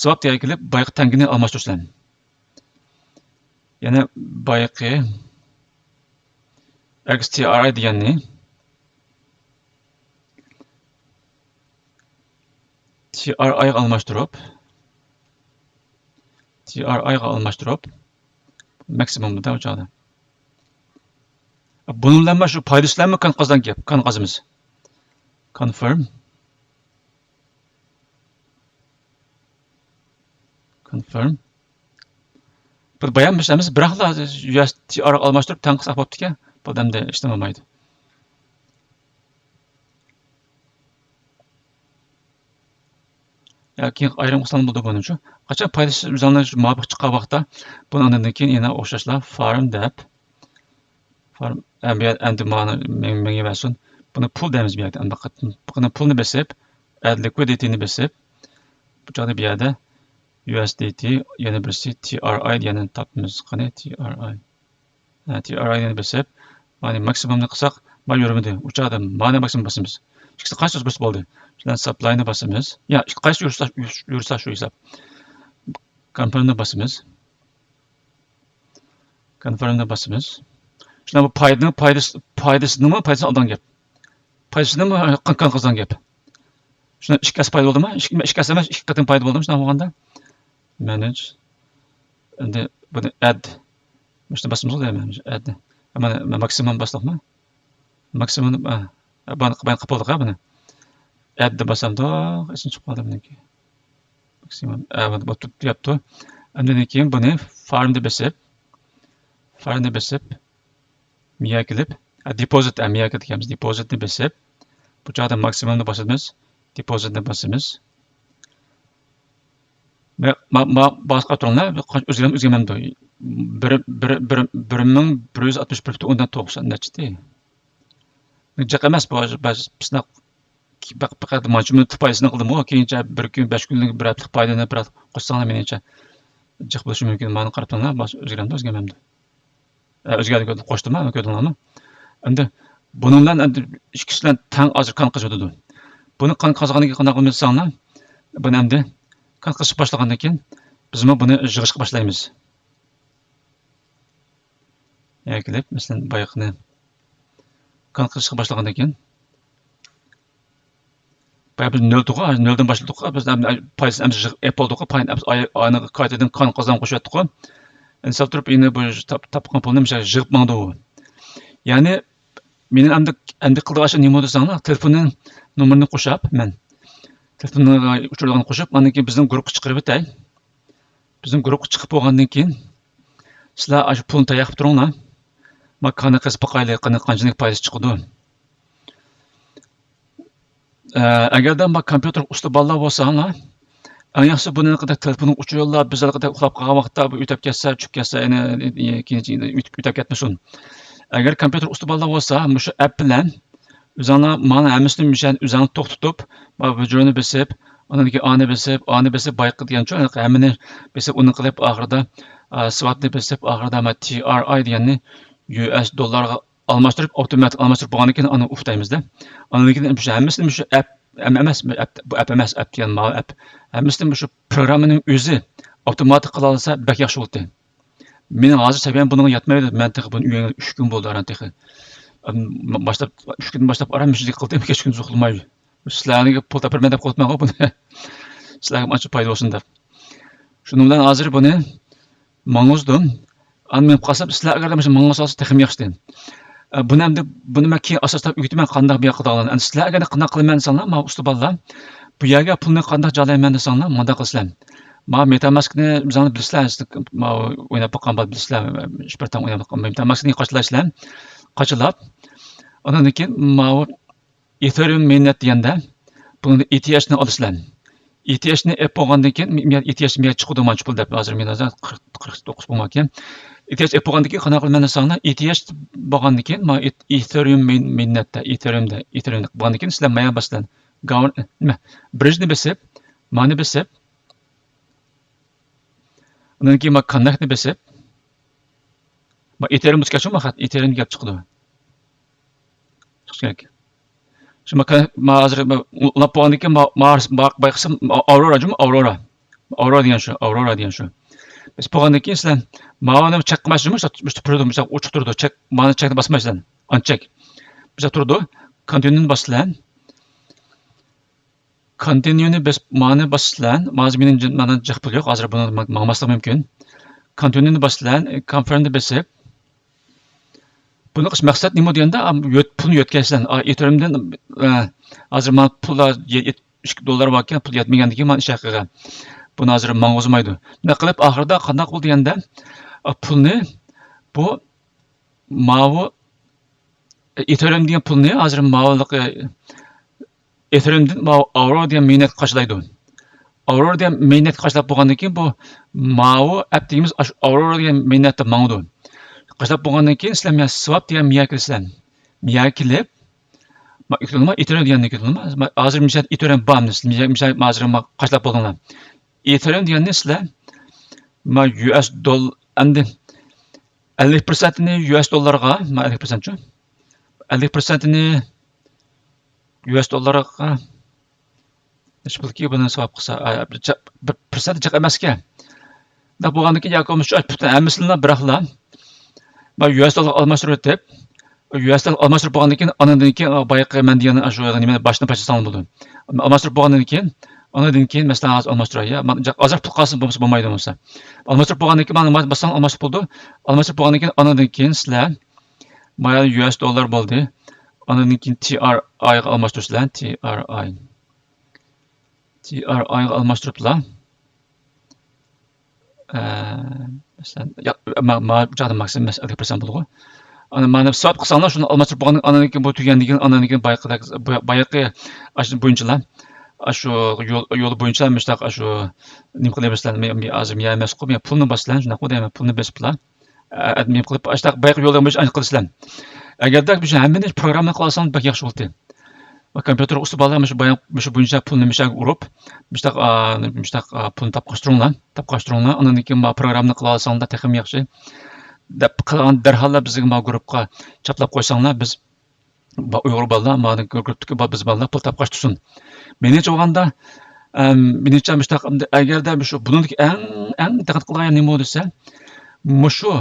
سۋاپ دېگەنگە كېلىپ، بايىقى تەڭگىنى ئالماشتۇرىسىلەر. يەنە بايىقى ئېكس تى ئار ئاي دېگەننى تى ئار ئايغا ئالماشتۇرۇپ، تى ئار ئايغا ئالماشتۇرۇپ، ماكسىمۇمدا ئۇ چاغدا. بۇنىڭ بىلەنمۇ شۇ پايدىسى بىلەنمۇ كان قازان گەپ، كان قازىمىز. كونفىرم. كونفىرم. بۇ بايام بىز ئەمەس، بىراقلا يۇ ئېس تى ئار ئالماشتۇرۇپ تەڭ قىلساق بوپتىكەن. بۇ ئەمدى ئىشلىمەيدۇ. ياكى ئايرىم قىلساڭ بولىدۇ بۇنىچۇ. قاچان پايدىسى ئۆزۈڭلار مۇۋاپىق چىققان ۋاقىتتا، بۇنى ئاندىن كېيىن يەنە ئوخشاشلا فارم دەپ، فارم، ئەمدى، ئەمدى مانا مېڭ-، مېڭىۋەرسۇن. بۇنى پۇل دەيمىز بۇ يەردە. ئەمدى بۇنى پۇلنى بېسىپ، ئەد لىكۋىدىتىنى بېسىپ، بۇ چاغدا بۇ يەردە يۇ ئېس دى تى، يەنە بىرسى تى ئار ئاي، يەنە تاپىمىز. قېنى، تى ئار ئاي. ھە، تى ئار ئاينى بېسىپ، مانا ماكسىمۇمنى قىلساق، مانا يۈرمىدى. ئۇ چاغدا مانا ماكسىمۇم باسىمىز. ئىككىسى قايسى بولسا بولدى. شۇنداق سپلاينى باسىمىز. يا، ئىككى قايسى يۈرسە، يۈرسە شۇ ھېساب. كونفىرمنى باسىمىز. كونفىرمنى باسىمىز. شۇنداق بۇ پايدىنىڭ پايدىسى، پايدىسىنىڭمۇ پايدىسىنى ئالدىغان گەپ. پايدىسىنىمۇ قان-، قان قازان گەپ. شۇنداق ئىككى ئەس پايدا بولدىمۇ؟ ئىككى، ئىككى ئەس ئەمەس، ئىككى قېتىم پايدا بولدىمۇ شۇنداق بولغاندا؟ مانېج. ئەمدى بۇنى ئەد. مۇشۇنى باسىمىزغۇ دەيمەن، مۇشۇ ئەدنى. مانا ماكسىمۇم باستۇقمۇ؟ ماكسىمۇم، ئا، بۇنى، بۇنى قىلىپ بولدۇق، ھە، بۇنى. ئەدنى باسامدۇق، ئېسىمدىن چىقىپ قالدى بۇنىڭكى. ماكسىمۇم، ئا، بۇ، بۇ تۇتۇپ ياپتۇ. ئاندىن كېيىن بۇنى فارمدا بېسىپ، فارمدا بېسىپ، مىيا كېلىپ، ئا، دېپوزىت، ئا، مىيا كېلىپ، دېپوزىتنى بېسىپ، بۇ چاغدا ماكسىمۇمنى باسىمىز، دېپوزىتنى باسىمىز. ما، ما، ما، باسقا تۇرۇڭلار، قانچە ئۆزگەرمە-، ئۆزگەرمەمدۇ؟ بىر، بىر، بىر، بىر مىڭ بىر يۈز ئاتمىش بىر پۈتۈن ئوندىن توقسان نەچچىدى؟ جىق ئەمەس بۇ، بەس، بىسناق، بەق-، پەقەت مانچە مىنۇت پايدىسىنى قىلدىمغۇ، كېيىنچە بىر كۈن، بەش كۈنلۈك، بىر ھەپتىلىك پايدىنى بىر قوشساڭلار مېنىڭچە جىق بولۇشى مۇمكىن. مانا قاراپ تۇرۇڭلار، باسقا ئۆزگەرمەمدۇ، ئۆزگەرمەمدۇ؟ ئە، ئۆزگەردى، كۆردۈم، قوشتۇم، مانا كۆردۈڭلارمۇ؟ ئەمدى بۇنىڭ بىلەن ئەمدى ئىككىسى بىلەن تەڭ ھازىر كان قېزىۋاتىدۇ. بۇنى كان قېزىغاندىن كېيىن قانداق قىلىمىز دېسەڭلار، بۇنى ئەمدى كان قېزىپ باشلىغاندىن كېيىن بىزمۇ بۇنى يىغىشقا باشلايمىز. يەنە كېلىپ، مەسىلەن، بايىقىنى كان قېزىشقا باشلىغاندىن كېيىن، بايا بىز نۆل تۇغۇ، نۆلدىن باشلىدۇققۇ، بىز پايدىسىنى ئەمدى يىغىپ ئېلىپ بولدۇققۇ، پايدىنى ئەمدى ئاي-، ئاينىڭ كارتىدىن كان قازانغا قوشۇۋەتتۇققۇ. ئەمدى سەل تۇرۇپ، يەنە بۇ تاپ-، تاپقان پۇلنى مىسال يىغىپ ماڭدۇ. يەنى، مېنىڭ ئەمدى، ئەمدى قىلىدىغان ئىشىم نېمە دېسەڭلار، تېلېفوننىڭ نومۇرىنى قوشۇپ، مەن تېلېفوننىڭ ئۇچۇرلىرىنى قوشۇپ، ئاندىن كېيىن بىزنىڭ گۇرۇپپىغا چىقىرىۋېتەي. بىزنىڭ گۇرۇپپىغا چىقىپ بولغاندىن كېيىن، سىلەر ئاشۇ پۇلنى تەييار قىلىپ تۇرۇڭلار. ما كاننى قېزىپ باقايلى، قېنى قانچىلىك پايدىسى چىقىدۇ. ئە، ئەگەردە ما كومپيۇتېر ئۇستا بالىلار بولساڭلار، ئەڭ ياخشىسى بۇنى قېنى تېلېفوننىڭ ئۇچۇرى يوللاپ، بىز قېنى ئۇخلاپ قالغان ۋاقىتتا بۇ ئۆتۈپ كەتسە، چۈشۈپ كەتسە، يەنە، يەنە كېيىن ئۆتۈپ، ئۆتۈپ كەتمىسۇن. ئەگەر كومپيۇتېر ئۇستا بالىلار بولسا، مۇشۇ ئەپ بىلەن ئۆزۈڭلار مانا ھەممىسىنى مۇشۇ يەردە ئۆزۈڭلار توختىتىپ، ما ۋىدېونى بېسىپ، ئاندىن كېيىن ئانى بېسىپ، ئانى بېسىپ، بايىقى دېگەنچۇ، ھەممىنى بېسىپ، ئۇنى قىلىپ، ئاخىرىدا، ئا، سواتنى بېسىپ، ئاخىرىدا ما تى ئار ئاي دېگەننى يۇ ئەس دوللارغا ئالماشتۇرۇپ، ئاپتوماتىك ئالماشتۇرۇپ بولغاندىن كېيىن ئاندىن ئۇخ دەيمىز-دە. ئاندىن كېيىن مۇشۇ ھەممىسىنى مۇشۇ ئەپ، ئەم-، ئەمەس، بۇ ئەپ، بۇ ئەپ ئەمەس، ئەپ دېگەن ماۋۇ ئەپ. ھەممىسىنى مۇشۇ پروگراممىنىڭ ئۆزى ئاپتوماتىك قىلالىسا بەك ياخشى بولاتتى. مېنىڭ ھازىر سەۋىيەم بۇنىڭغا يەتمەيدۇ. مەن تېخى بۇنى ئۆگەنگىلى ئۈچ كۈن بولدى ئاران تېخى. ئەم، باشلاپ، ئۈچ كۈندىن باشلاپ ئاران مۇشۇنداق قىلدىم، ھېچ كۈندە ئۇخلىماي. سىلەرگە پۇل تاپىمەن دەپ قىلىپمەنغۇ بۇنى. سىلەرگە ئانچە پايدا بولسۇن دەپ. شۇنىڭ بىلەن ھازىر بۇنى ماڭغۇزدۇم. ئاندىن مېڭىپ قالسام، سىلەر ئەگەر مۇشۇ ماڭغۇزسىڭىز تېخىمۇ ياخشى. ئە، بۇنى ئەمدى، بۇنى مەن كېيىن ئاستا-ئاستا ئۆگىتىمەن، قانداق بۇ ياققا داغلان. ئەمدى سىلەر ئەگەر قانداق قىلىمەن دېسەڭلار، ما ئۇستا بالىلار، بۇ يەرگە پۇلنى قانداق جايلايمەن دېسەڭلار، مۇنداق قىلىسىلەر. ما مېتاماسكنى بىزلەر بىلىسىلەر، ما ئويناپ باققان بار بىلىسىلەر، ئىش بىر تام ئويناپ باققان. مېتاماسكنى قاچىلايسىلەر. قاچىلاپ، ئاندىن كېيىن ماۋۇ ئېتېرىيۇم مەيننەت دېگەندە، بۇنىڭدا ئېتىئېچنى ئالىسىلەر. ئېتىئېچنى ئېلىپ بولغاندىن كېيىن، مېيا-، ئېتىئېچ مېيا چىقىدۇ مانچە پۇل دەپ، ھازىر مېنىڭ ھازىر قىرىق، قىرىق توققۇز بولغانكەن. ئېتىئېچ ئېلىپ بولغاندىن كېيىن قانداق قىلىمەن دېسەڭلار، ئېتىئېچ بولغاندىن كېيىن، ما ئېت-، ئېتېرىيۇم مەي-، مەيننەتتە، ئېتېرىيۇمدا، ئېتېرىيۇمدا بولغاندىن كېيىن سىلەر مايا باسىسىلەر. گاۋن-، نېمە، برىجنى بېسىپ، مانى بېسىپ، ئۇنىڭدىن كېيىن ما كوننېكتنى بېسىپ، ما ئېتېرىيۇم بولسا كەچۈرۈڭ، ما خەت ئېتېرىيۇم دېگەن گەپ چىقىدۇ. چىقىشى كېرەك. شۇ ما كا-، ما ھازىر ما ئۇلاپ بولغاندىن كېيىن ما، ما، ما بايقىسام، ما ئاۋرورا جۇمۇ، ئاۋرورا. ئاۋرورا دېگەن شۇ، ئاۋرورا دېگەن شۇ. بېسىپ بولغاندىن كېيىن سىلەر ماۋۇنى چەك قىلمايسىز جۇمۇ، مۇشۇ، مۇشۇ تۇرىدۇ، مۇشۇ ئۇچۇپ تۇرىدۇ، چەك، مانا چەكنى باسمايسىلەر. ئان چەك. مۇشۇ تۇرىدۇ، كونتىنيۇنى باسىسىلەر. كونتىنيۇنى بېسىپ، مانى باسىسىلەر. ھازىر مېنىڭ جى-، مانا جىق پۇل يوق. ھازىر بۇنى ما-، ماڭماسلىق مۇمكىن. كونتىنيۇنى باسىسىلەر، كونفىرمنى بېسىپ، بۇنى قىلىش مەقسەت نېمە دېگەندە، ئا، يۆت-، پۇلنى يۆتكەيسىلەر. ئا، ئېتېرىيۇمدىن، ئا، ھازىر مانا پۇللار يە-، يەت-، ئىككى دوللار باركەن، پۇل يەتمىگەندىكىن مانا ئىش ھەققىگە. بۇنى ھازىر ماڭغۇزمايدۇ. نېمە قىلىپ ئاخىرىدا قانداق بولدى دېگەندە، ئا، پۇلنى بۇ ماۋۇ ئېتېرىيۇم دېگەن پۇلنى ھازىر ماۋۇلۇق، ئېتېرىيۇمدىن ماۋۇ ئاۋرورا دېگەن مەيننەتكە قاچىلايدۇ. ئاۋرورا دېگەن مەيننەتكە قاچىلاپ بولغاندىن كېيىن بۇ ماۋۇ ئەپ دېگىنىمىز ئاشۇ ئاۋرورا دېگەن مەيننەتتە ماڭىدۇ. قاچىلاپ بولغاندىن كېيىن سىلەر مانا سۋاپ دېگەن مىيەگە كېلىسىلەر. مىيەگە كېلىپ، ما ئۆكتۈرۈڭلار، ئېتېرىيۇم دېگەننى ئۆكتۈرۈڭلار. ھازىر مىسال ئېتېرىيۇم بار، مىسال، مىسال ھازىر ما قاچىلاپ بولدۇڭلار. ئېتېرىيۇم دېگەننى سىلەر ما يۇ ئەس دول-، ئەمدى ئەللىك پىرسەنتىنى يۇ ئەس دوللارغا، ما ئەللىك پىرسەنتچۇ؟ ئەللىك پىرسەنتىنى يۇ ئەس دوللارغا، نەچچە پۇلكى بۇنى سوئال قىلسا، ئا، جا-، بىر پىرسەنت جىق ئەمەسكەن. شۇنداق بولغاندىن كېيىن ياكى بولمىسا شۇ پۈتۈن ھەممىسىنىلا بىراقلا، ما يۇ ئەس دوللارغا ئالماشتۇرۇۋېتىپ، يۇ ئەس دوللار ئالماشتۇرۇپ بولغاندىن كېيىن، ئاندىن كېيىن بايىقى مەن دېگەن ئاشۇ نېمىنى باشتىن باشلىساڭ بولىدۇ. ئالماشتۇرۇپ بولغاندىن كېيىن، ئاندىن كېيىن مەسىلەن، ھازىر ئالماشتۇراي، يا، ما-، جا-، ئازراق پۇل قالسۇن، بولمىسا بولمايدۇ بولمىسا. ئالماشتۇرۇپ بولغاندىن كېيىن، مانا باسساڭ ئالماشتۇرۇپ بولىدۇ. ئالماشتۇرۇپ بولغاندىن كېيىن، ئاندىن كېيىن سىلەر، مانا يۇ ئەس دوللار بولدى. ئاندىن كېيىن تى ئار ئايغا ئالماشتۇرىسىلەر، تى ئار ئاي. تى ئار ئايغا ئالماشتۇرۇپلا. ئە، مەسىلەن، يا، ما، ما، جادىن ماكسىم مەسىلەن ئەللىك پىرسەنت بولىدىغۇ. ئانا، مانا سوئال قىلساڭلار، شۇنى ئالماشتۇرۇپ بولغاندىن، ئاندىن كېيىن بۇ تۈگەندىن كېيىن، ئاندىن كېيىن بايىقى، بايىقى، ئاشۇ بويىچىلا. ئاشۇ يول، يول بويىچە مۇشتاق ئاشۇ نېمە قىلىۋېرىسىلەر، مي-، مي-، ھازىر مىيا ئەمەسقۇ، مىيا پۇلنى باسىسىلەر، شۇنداقمۇ دەيمەن، پۇلنى بېسىپلا. ئە، نېمە قىلىپ، ئاشتاق بايىقى يولدا مۇشۇ ئاش قىلىسىلەر. ئەگەردە مۇشۇ ھەممىنى پروگرامما قىلالىساڭ بەك ياخشى بولاتتى. ۋە كومپيۇتېرغا ئۇستا بالىلار مۇشۇ بايان، مۇشۇ بويىچە پۇلنى مىشەگە ئۇرۇپ، مۇشتاق، ئا، مۇشتاق، ئا، پۇلنى تاپقاچتۇرۇڭلار، تاپقاچتۇرۇڭلار. ئاندىن كېيىن ما پروگراممىنى قىلالىساڭلار تېخىمۇ ياخشى. دەپ قىلغان دەرھاللا بىزگە ما گۇرۇپقا چاپلاپ قويساڭلار، بىز با-، ئۇيغۇر بالىلار، مانا گۇرۇپتىكى با-، بىز بالىلار پۇل تاپقاچ تۇرسۇن. مېنىڭچە بولغاندا، ئەم، مېنىڭچە مۇشۇنداق، ئەگەردە مۇشۇ بۇنىڭدىكى ئەڭ، ئەڭ دىققەت قىلغان نېمە دېسە، مۇشۇ،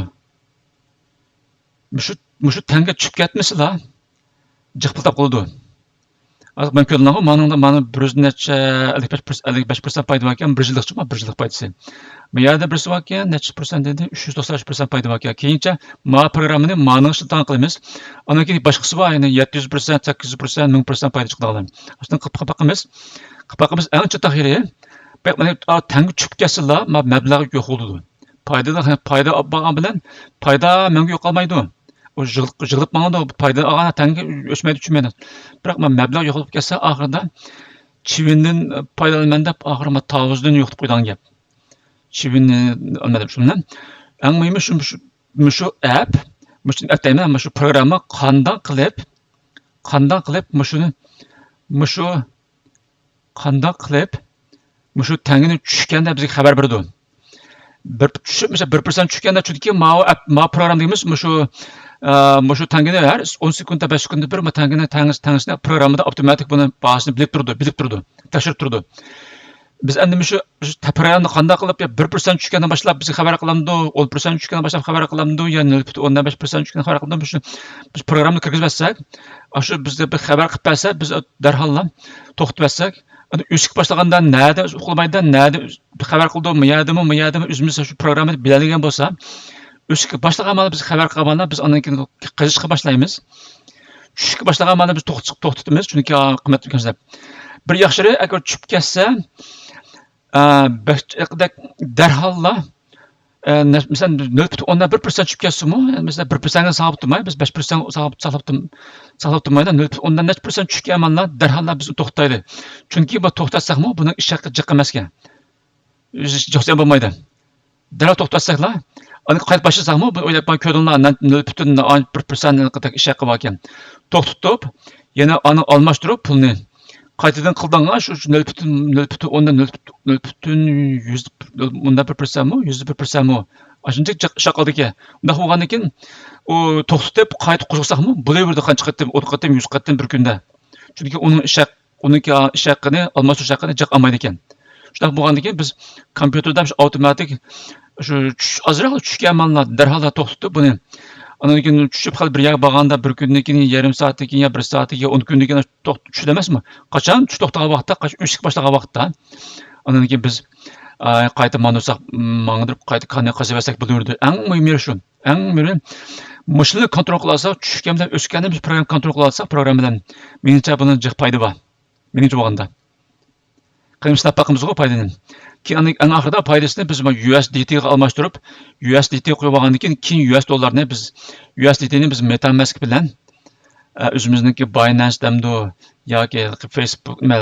مۇشۇ، مۇشۇ تەڭگە چۈشۈپ كەتمىسىلا، جىق پۇل تاپقىلىدۇ. ھازىر مەن كۆردۈڭلارغۇ، مانىڭدا مانا بىر يۈز نەچچە، ئەللىك بەش پىرسەنت، ئەللىك بەش پىرسەنت پايدا باركەن، بىر يىللىقچىمۇ، بىر يىللىق پايدىسى. بۇ يەردە بىرسى باركەن، نەچچە پىرسەنت دېدى، ئۈچ يۈز توقسان ئۈچ پىرسەنت پايدا باركەن. كېيىنچە ما پروگراممىنى مانىڭ ئىشلىتىدىغان قىلىمىز. ئاندىن كېيىن باشقىسى بار، يەنى يەتتە يۈز پىرسەنت، سەككىز يۈز پىرسەنت، مىڭ پىرسەنت پايدا چىقىدىغان. ئاشۇنداق قىلىپ، قىلىپ باقىمىز. قىلىپ باقىمىز، ئەڭ چاتاق يېرى، بەك مانا، ئا، تەڭگە چۈشۈپ كەتسىلا، ما مەبلەغ يوق بولىدۇ. پايدىدا، پايدا ئاپ بارغان بىلەن پايدا مەڭگۈ يوقالمايدۇ. ئۇ يىغىلىپ، يىغىلىپ ماڭىدۇ. پايدا ئالغان تەڭگە ئۆچمەيدۇ، چۈشمەيدۇ. بىراق ما مەبلەغ يوقىلىپ كەتسە، ئاخىرىدا چىۋىندىن پايدىلىنىمەن دەپ، ئاخىرى ما تاۋۇزدىن يوقىتىپ قويىدىغان گەپ. چىۋىننى ئالىمەن دەپ شۇنى. ئەڭ مۇھىمى شۇ، مۇشۇ، مۇشۇ ئەپ، مۇشۇ ئەپ دەيمەن، مۇشۇ پروگرامما قانداق قىلىپ، قانداق قىلىپ مۇشۇنى، مۇشۇ قانداق قىلىپ مۇشۇ تەڭگىنى چۈشكەندە بىزگە خەۋەر بېرىدۇ. بىر چۈشۈپ، مەسىلەن، بىر پىرسەنت چۈشكەندە، چۈنكى ماۋۇ ئەپ، ماۋۇ پروگرامما دېگىنىمىز مۇشۇ، ئە، مۇشۇ تەڭگىنى ھەر ئون سېكۇنتتا، بەش سېكۇنتتا بىر مۇ تەڭگىنى، تەڭگىسى، تەڭگىسىنى پروگراممىدا ئاپتوماتىك بۇنى باھاسىنى بىلىپ تۇرىدۇ، بىلىپ تۇرىدۇ، تەكشۈرۈپ تۇرىدۇ. بىز ئەمدى مۇشۇ، مۇشۇ پروگراممىنى قانداق قىلىپ، يا بىر پىرسەنت چۈشكەندىن باشلاپ بىزگە خەۋەر قىلامدۇ، ئون پىرسەنت چۈشكەندىن باشلاپ خەۋەر قىلامدۇ، يا نۆل پۈتۈن ئوندىن بەش پىرسەنت چۈشكەندىن خەۋەر قىلامدۇ، مۇشۇ بىز پروگراممىنى كىرگۈزۈۋەتسەك، ئاشۇ بىزگە بىر خەۋەر قىلىپ بەرسە، بىز دەرھاللا توختىتىۋەتسەك، ئەمدى ئۆسۈشكە باشلىغاندا نەدە ئۇخلىمايدۇ، نەدە خەۋەر قىلىدۇ، ما يەردىمۇ، ما يەردىمۇ، ئۆزىمىز شۇ پروگراممىنى بىلەلىگەن بولسا، ئۆسۈشكە باشلىغان مانا بىز خەۋەر قىلغاندا بىز ئاندىن كېيىن قېزىشقا باشلايمىز. چۈشۈشكە باشلىغان مانا بىز توختىتىپ، توختىتىمىز، چۈنكى قىممەت ئۆتكەنسىلەر. بىر ياخشى يېرى، ئەگەر چۈشۈپ كەتسە، ئە، بەك-، دەرھاللا، ئە، نە-، مەسىلەن، نۆل پۈتۈن ئوندىن بىر پىرسەنت چۈشۈپ كەتسىمۇ، مەسىلەن، بىر پىرسەنتنى ساقلاپ تۇرماي، بىز بەش پىرسەنت ساقلاپ، ساقلاپ تۇرم-، ساقلاپ تۇرمايلا، نۆل پۈتۈن ئوندىن نەچچە پىرسەنت چۈشكەن مانا دەرھاللا بىز توختايلى. چۈنكى بۇ توختاتساقمۇ بۇنىڭ ئىش ھەققى جىق ئەمەسكەن. جوسيان بولمايدۇ. دەرھال توختاتساقلا، ئاندىن قايتا باشلىساقمۇ، بۇ ئويلاپ باققان كۆردۈڭلار، نۆل پۈتۈن بىر پىرسەنت ئىش ھەققى باركەن. توختىتىپ، يەنە ئانى ئالماشتۇرۇپ پۇلنى. قايتىدىن قىلدىڭلار، شۇ، شۇ نۆل پۈتۈن، نۆل پۈتۈن ئوندىن نۆل پۈتۈن، نۆل پۈتۈن يۈز، ئوندا بىر پىرسەنتمۇ، يۈزدە بىر پىرسەنتمۇ. ئاشۇنچە جىق ئىش ھەققى ئالىدىكەن. ئۇنداق بولغاندىن كېيىن، ئۇ توختىتىپ، قايتا قوزغىساقمۇ، بولۇۋېرىدۇ، قانچە قېتىم، ئون قېتىم، يۈز قېتىم بىر كۈندە. چۈنكى ئۇنىڭ ئىش ھەق-، ئۇنىڭكى ئىش ھەققىنى، ئالماشتۇرۇش ھەققىنى جىق ئالمايدىكەن. شۇنداق بولغاندىن كېيىن بىز كومپيۇتېردا شۇ ئاۋتوماتىك شۇ چۈش ئازراقلا چۈشكەن مانا دەرھاللا توختىتىپ بۇنى. ئاندىن كېيىن چۈشۈپ خېلى بىر يەرگە بارغاندا بىر كۈندىن كېيىن، يېرىم سائەتتىن كېيىن يا بىر سائەتتىن كېيىن، ئون كۈندىن كېيىن توخت-، چۈشىدۇ ئەمەسمۇ؟ قاچان چۈش توختىغان ۋاقىتتا، قاچان ئۆسۈشكە باشلىغان ۋاقىتتا. ئاندىن كېيىن بىز، ئاي، قايتا ماندۇرساق، ماڭدۇرۇپ قايتا كاننى قازىۋەتسەك بولۇۋېرىدۇ. ئەڭ مۇھىم يېرى شۇ. ئەڭ مۇھىمى مۇشۇنى كونترول قىلالىساق، چۈشكەن بىلەن ئۆسكەننى بىز پروگرامما كونترول قىلالىساق، پروگرامما بىلەن مېنىڭچە بۇنىڭ جىق پايدا بار. مېنىڭچە بولغاندا. قېنى سىناپ باقىمىزغۇ پايدىنى. كېيىن ئەڭ ئاخىرىدا پايدىسىنى بىز يۇ ئېس دى تىغا ئالماشتۇرۇپ، يۇ ئېس دى تى قويۇپ ئالغاندىن كېيىن، كېيىن يۇ ئېس دوللارنى بىز، يۇ ئېس دى تىنى بىز مېتاماسك بىلەن، ئە، ئۆزىمىزنىڭكى باينانس دەمدۇ ياكى فېيسبۇك، نېمە،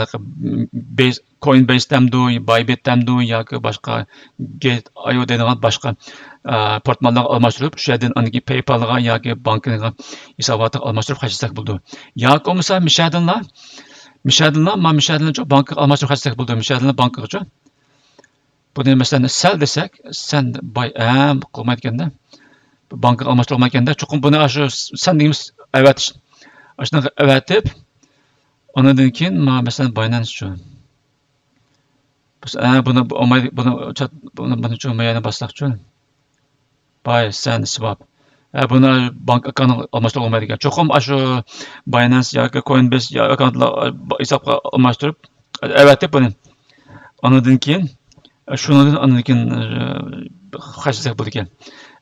بېيس، كوينبېيس دەمدۇ، بايبىت دەمدۇ ياكى باشقا گېيت ئاي ئو دەيدىغان باشقا، ئە، پورتماللارغا ئالماشتۇرۇپ، شۇ يەردىن ئاندىن كېيىن پەيپالغا ياكى بانكىغا ھېساباتىغا ئالماشتۇرۇپ خەجلىسەك بولىدۇ. ياكى بولمىسا مىشەدىنلا، مىشەدىنلا، ما مىشەدىنلىچۇ بانكىغا ئالماشتۇرۇپ خەجلىسەك بولىدۇ. مىشەدىنلا بانكىغىچۇ. بۇنى مەسىلەن، سەل دېسەك، سەن باي، ئەم، قىلمايدىكەندە. بانكىغا ئالماشتۇرالمايدىكەندە. چوقۇم بۇنى ئاشۇ سەن دېگىنىمىز ئەۋەتىش. ئاشۇنداق ئەۋەتىپ، ئاندىن كېيىن، ما، مەسىلەن، باينانسچۇ. بىز، ئە، بۇنى، بۇ، ئالمايدۇ-، بۇنى، چات-، بۇنى، بۇنى چوڭ مەيەنە باسساقچۇ. باي، سەن، سىۋاب. ئە، بۇنى بانك ئاككاونتىغا ئالماشتۇرغىلى بولمايدىكەن. چوقۇم ئاشۇ باينانس ياكى كوينبېيس يا ئاككاونتلا، ئە، ھېسابقا ئالماشتۇرۇپ، ئەۋەتىپ بۇنى. ئاندىن كېيىن، ئە، شۇنىڭدىن ئاندىن كېيىن، ئە، خەجلىسەك بولىدىكەن.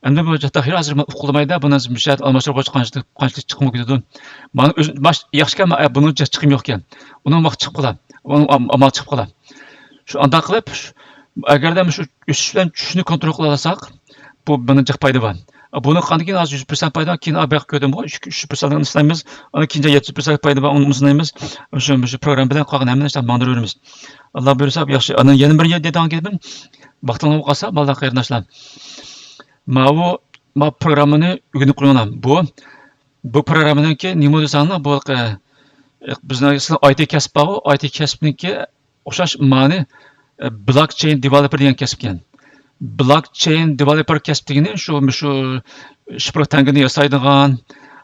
ئەمدى بۇ تەخىر ھازىر مەن ئۇقۇلمايدا، بۇنى مۇشۇ يەردە ئالماشتۇرغاچ قانچىلىك، قانچىلىك چىقىمغا كېتىدۇ. مانا ئۆزۈم باش ياخشىكەن، مانا بۇنىڭ چىقىمى يوقكەن. ئۇنىڭ ۋاقتى چىقىپ قالا. ئۇنىڭ ئام-، ئامال چىقىپ قالا. شۇ ئانداق قىلىپ، شۇ، ئەگەردە مۇشۇ ئۆسۈش بىلەن چۈشۈشنى كونترول قىلالىساق، بۇ مېنىڭ جىق پايدا بار. بۇنى قىلغاندىن كېيىن ھازىر يۈز پىرسەنت پايدا بار، كېيىن بۇياق كۆردۈم، ئۈچ پىرسەنتنى سىنايمىز، ئاندىن كېيىن يەتتە پىرسەنت پايدا بار، ئۇنى سىنايمىز. شۇ، شۇ پروگرامما بىلەن قالغان ھەممە نەرسىنى ماڭدۇرۇۋېرىمىز. ئاللا بۇيرۇسا ياخشى. ئاندىن يەنە بىر دەيدىغان گېپىم، ۋاقتىڭلار بولۇپ قالسا، بالىلار، قېرىنداشلار، ماۋۇ، ما پروگراممىنى ئۆگىنىپ قويۇڭلار. بۇ، بۇ پروگراممىنىڭكى نېمە دېسەڭلار، بۇ، ئە، بىزنىڭ سىلەر ئاي تى كەسىپ بارغۇ، ئاي تى كەسىپنىڭكى ئوخشاش مانى، ئە، بلوكچېين دېۋېلوپېر دېگەن كەسىپ ئىكەن. بلوكچېين دېۋېلوپېر كەسىپ دېگىنى شۇ، مۇشۇ شىفىر تەڭگىنى ياسايدىغان،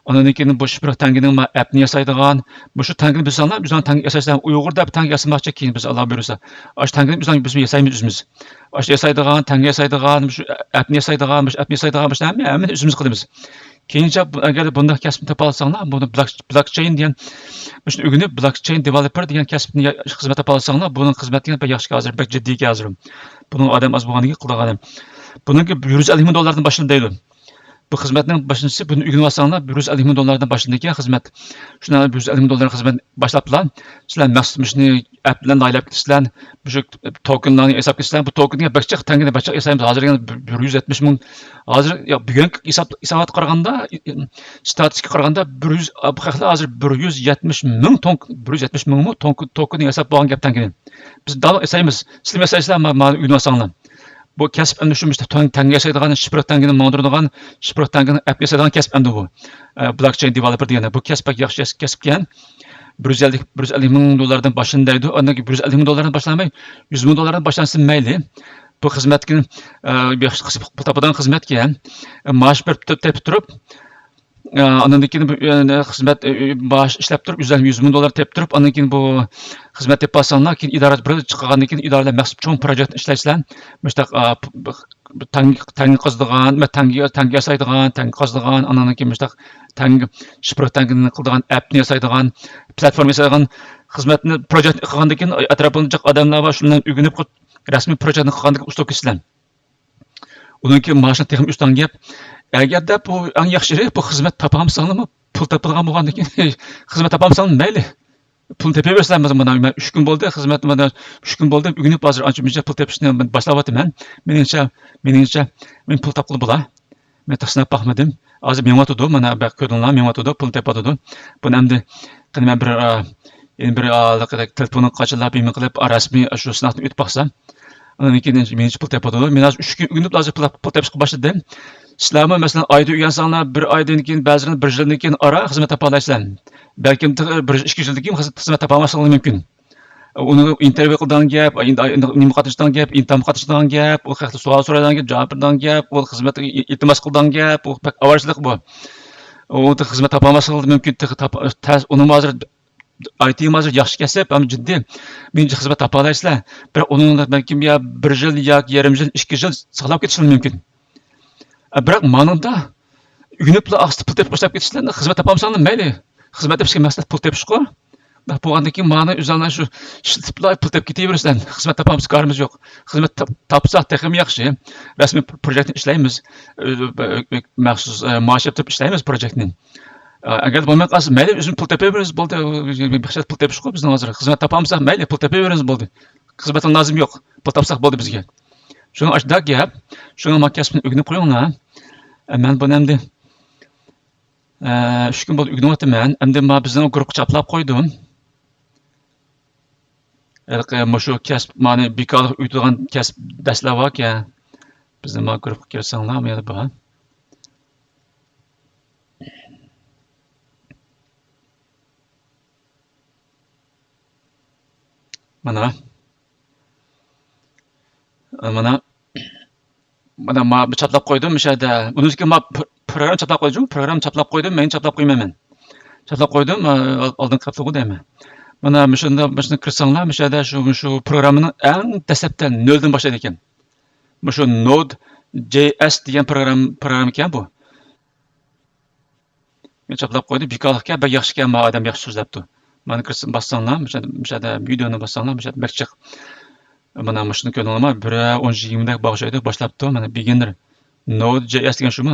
ئاندىن كېيىن بۇ شىفىر تەڭگىنىڭ ما ئەپنى ياسايدىغان، مۇشۇ تەڭگىنى بىلسەڭلار، ئۆزۈڭلار تەڭگە ياسايسىلەر، ئۇيغۇردا بىر تەڭگە ياسىماقچى، كېيىن بىز، ئاللا بۇيرۇسا. ئاشۇ تەڭگىنى بىز، بىز ياسايمىز ئۆزىمىز. ئاشۇ ياسايدىغان، تەڭگە ياسايدىغان، مۇشۇ ئەپنى ياسايدىغان، مۇشۇ ئەپنى ياسايدىغان، مۇشۇ ھەممە، ھەممىنى ئۆزىمىز قىلىمىز. كېيىنچە بۇ، ئەگەر بۇنداق كەسىپنى تاپالىساڭلار، بۇنى بلاك-، بلاكچېين دېگەن، مۇشۇنى ئۆگىنىپ، بلاكچېين دېۋېلوپېر دېگەن كەسىپنى يا-، خىزمەت تاپالىساڭلار، بۇنىڭ خىزمەتلىكى بەك ياخشى ھازىر، بەك جىددىي ھازىر. بۇنىڭ ئادەم ئاز بولغاندىكىن قىلىدىغان ئادەم. بۇنىڭكى يۈز ئەللىك مىڭ دوللاردىن باشلىنىدۇ دەيدۇ. بۇ خىزمەتنىڭ باشلىنىشى، بۇنى ئۆگىنىۋالساڭلار، بىر يۈز ئەللىك مىڭ دوللاردىن باشلىنىدىكەن خىزمەت. شۇنداق بىر يۈز ئەللىك مىڭ دوللار خىزمەت باشلاپلا، سىلەر مەخسۇس مۇشۇنى ئەپ بىلەن لايىھەلەپ كېتىسىلەر، مۇشۇ توكېنلارنى ياساپ كېتىسىلەر. بۇ توكېنگە بەك جىق، تەڭگىنى بەك جىق ياسايمىز. ھازىر يەنە بىر يۈز يەتمىش مىڭ، ھازىر، يا، بۈگۈنكى ھېساب، ھېساباتقا قارىغاندا، ستاتىستىكىغا قارىغاندا، بىر يۈز، بۇ خەقلەر ھازىر بىر يۈز يەتمىش مىڭ توك-، بىر يۈز يەتمىش مىڭمۇ توك-، توكېننى ياساپ بولغان گەپ تەڭگىنى. بىز داۋام ياسايمىز. سىلەرمۇ ياسايسىلەر، ما-، مانا ئۆگىنىۋالساڭلار. بۇ كەسىپ ئەمدى شۇ مۇشۇ تەڭ-، تەڭگە ياسايدىغان، شىفىر تەڭگىنى ماڭدۇرىدىغان، شىفىر تەڭگىنى ئەپ ياسايدىغان كەسىپ ئەمدى بۇ. ئە، بلوكچېين دېۋېلوپېر دېگەندە، بۇ كەسىپ بەك ياخشى كەس-، كەسىپكەن. بىر يۈز ئەللىك، بىر يۈز ئەللىك مىڭ دوللاردىن باشلىنىدۇ دەيدۇ. ئاندىن كېيىن بىر يۈز ئەللىك مىڭ دوللاردىن باشلانماي، يۈز مىڭ دوللاردىن باشلانسا مەيلى. بۇ خىزمەتكە، ئە، ياخشى پۇل تاپىدىغان خىزمەتكەن. ئە، مائاش بېرىپ تۇ-، تېپىپ تۇرۇپ، ئە، ئاندىن كېيىن بۇ، ئە، خىزمەت، ئە، مائاش ئىشلەپ تۇرۇپ، يۈز، يۈز مىڭ دوللار تېپىپ تۇرۇپ، ئاندىن كېيىن بۇ خىزمەت تېپىپ ئالساڭلار، كېيىن ئىدارە بىر چىققاندىن كېيىن ئىدارىلەر مەخسۇس چوڭ پروژېكتنى ئىشلەيسىلەر. مۇشۇنداق، ئا، پ-، پ-، تەڭگە، تەڭگە قازىدىغان، مە-، تەڭگە، تەڭگە ياسايدىغان، تەڭگە قازىدىغان، ئاندىن كېيىن مۇشۇنداق تەڭگە، شىفىر تەڭگىنى قىلىدىغان، ئەپنى ياسايدىغان، پلاتفورما ياسايدىغان خىزمەتنى، پروژېكتنى قىلغاندىن كېيىن ئەتراپىمدا جىق ئادەملەر بار، شۇنىڭ بىلەن ئۆگىنىپ، رەسمىي پروژېكتنى قىلغاندىن كېيىن ئۇستا كېسىلەن. ئۇنىڭ كېيىن مائاشنى تېخىمۇ ئۆستۈرگەن گەپ. ئەگەردە بۇ ئەڭ ياخشى، بۇ خىزمەت تاپالمىساڭلارمۇ، پۇل تاپىدىغان بولغاندىن كېيىن، خىزمەت تاپالمىساڭلار مەيلى. پۇلنى تېپىۋېرىسىلەر، مانا مەن ئۈچ كۈن بولدى، خىزمەت، مانا ئۈچ كۈن بولدى، ئۆگىنىپ ھازىر ئانچە مۇنچە پۇل تېپىشنى باشلاۋاتىمەن. مېنىڭچە، مېنىڭچە، مېنىڭ پۇل تاپقىلى بولا. مەن تېخى سىناپ باقمىدىم. ھازىر مېڭىۋاتىدۇ، مانا بەك كۆردۈڭلار، مېڭىۋاتىدۇ، پۇل تېپىۋاتىدۇ. بۇنى ئەمدى قېنى مەن بىر، ئا، يەنە بىر، ئا، تېلېفوننىڭ قاچىلاپ، نېمە قىلىپ، ئا، رەسمىي شۇ سىناقتىن ئۆتۈپ باقسام. ئاندىن كېيىن مېنىڭچە پۇل تېپىۋاتىدۇ. مەن ھازىر ئۈچ كۈن ئۆگىنىپ، ھازىر پۇل، پۇل تېپىشقا باشلىدىم. سىلەرمۇ، مەسىلەن، ئايدا ئۆگەنسەڭلار، بىر ئايدىن كېيىن، بەزىلەر بىر يىلدىن كېيىن ئارا خىزمەت تاپالايسىلەر. بەلكىم تېخى بىر يىل، ئىككى يىلدىن كېيىن خىزمەت، خىزمەت تاپالماسلىقىڭلار مۇمكىن. ئۇنى ئىنتېرۋيۇ قىلىدىغان گەپ، نېمە قاتنىشىدىغان گەپ، ئىمتىھانغا قاتنىشىدىغان گەپ، ئۇ خەقتىن سوئال سورايدىغان گەپ، جاۋاب بېرىدىغان گەپ، ئۇ خىزمەتكە ئىلتىماس قىلىدىغان گەپ، ئۇ بەك ئاۋارىچىلىق بۇ. ئۇ خىزمەت تاپالماسلىقى مۇمكىن، تېخى تاپ-، تەس-، ئۇنىمۇ ھازىر ئايتىمۇ ھازىر ياخشى كەسىپ، ھەم جىددىي، مېنىڭچە خىزمەت تاپالايسىلەر. بىراق ئۇنىڭ بەلكىم يا بىر يىل ياكى يېرىم يىل، ئىككى يىل ساقلاپ كېتىشى مۇمكىن. بىراق مانىڭدا ئۆگىنىپلا ئاستا پۇل تېپىپ باشلاپ كېتىشلەرنى، خىزمەت تاپالمىساڭلار مەيلى. خىزمەت تېپىشكە مەقسەت پۇل تېپىشقۇ. بولغاندىن كېيىن مانا ئۆزۈڭلار شۇ ئىشلىتىپلا پۇل تېپىپ كېتىۋېرىسىلەر. خىزمەت تاپالمىسا كارىمىز يوق. خىزمەت تاپ-، تاپساق تېخىمۇ ياخشى. رەسمىي پروژېكتنى ئىشلەيمىز. ئۆ-، ئۆ-، مەخسۇس، ئە، مائاش ياتۇرۇپ ئىشلەيمىز پروژېكتنى. ئە، ئەگەر بولماي قالسا، مەيلى، ئۆزىمىز پۇل تېپىۋېرىمىز، بولدى. مەقسەت پۇل تېپىشقۇ بىزنىڭ ھازىر. خىزمەت تاپالمىساق، مەيلى، پۇل تېپىۋېرىمىز، بولدى. خىزمەتنىڭ لازىمى يوق. پۇل تاپساق بولدى بىزگە. شۇڭا ئاشۇنداق گەپ. شۇڭا ما كەسىپنى ئۆگىنىپ قويۇڭلار. ئە، مەن بۇنى ئەمدى، ئە، ئۈچ كۈن بولدى ئۆگىنىۋاتىمەن. ئەمدى ما بىزنىڭ گۇرۇپپىغا چاپلاپ قويدۇم. ھېلىقى مۇشۇ كەسىپ، مانى بىكارلىق ئۆگىتىدىغان كەسىپ دەرسلەر باركەن. بىزنىڭ ما گۇرۇپپىغا كىرسەڭلار، مانا بار. مانا. مانا. مانا ما چاپلاپ قويدۇم مۇشۇ يەردە. ئۇنىڭدىن كېيىن ما پر-، پروگرامما چاپلاپ قويدۇم. پروگرامما چاپلاپ قويدۇم، مەن چاپلاپ قويمايمەن. چاپلاپ قويدۇم، ئال-، ئالدىن قاپتىغۇ دەيمەن. مانا مۇشۇندا، مۇشۇنى كىرسەڭلار، مۇشۇ يەردە شۇ، شۇ پروگراممىنىڭ ئەڭ دەسلەپتە نۆلدىن باشلايدىكەن. مۇشۇ نود جەي ئەس دېگەن پروگرام-، پروگرامما ئىكەن بۇ. مېنى چاپلاپ قويدى، بىكارلىقكەن، بەك ياخشىكەن، ما ئادەم ياخشى سۆزلەپتۇ. مانا كىرسە، باسساڭلار، مۇشۇ، مۇشۇ يەردە ۋىدېونى باسساڭلار، مۇشۇ يەردە بەك جىق. مانا مۇشۇنى كۆردۈڭلارمۇ؟ بىر ئون يىگىرمىدەك بار ئوخشايدۇ، باشلاپتۇ. مانا بىگىننېر. نود جەي ئەس دېگەن شۇمۇ؟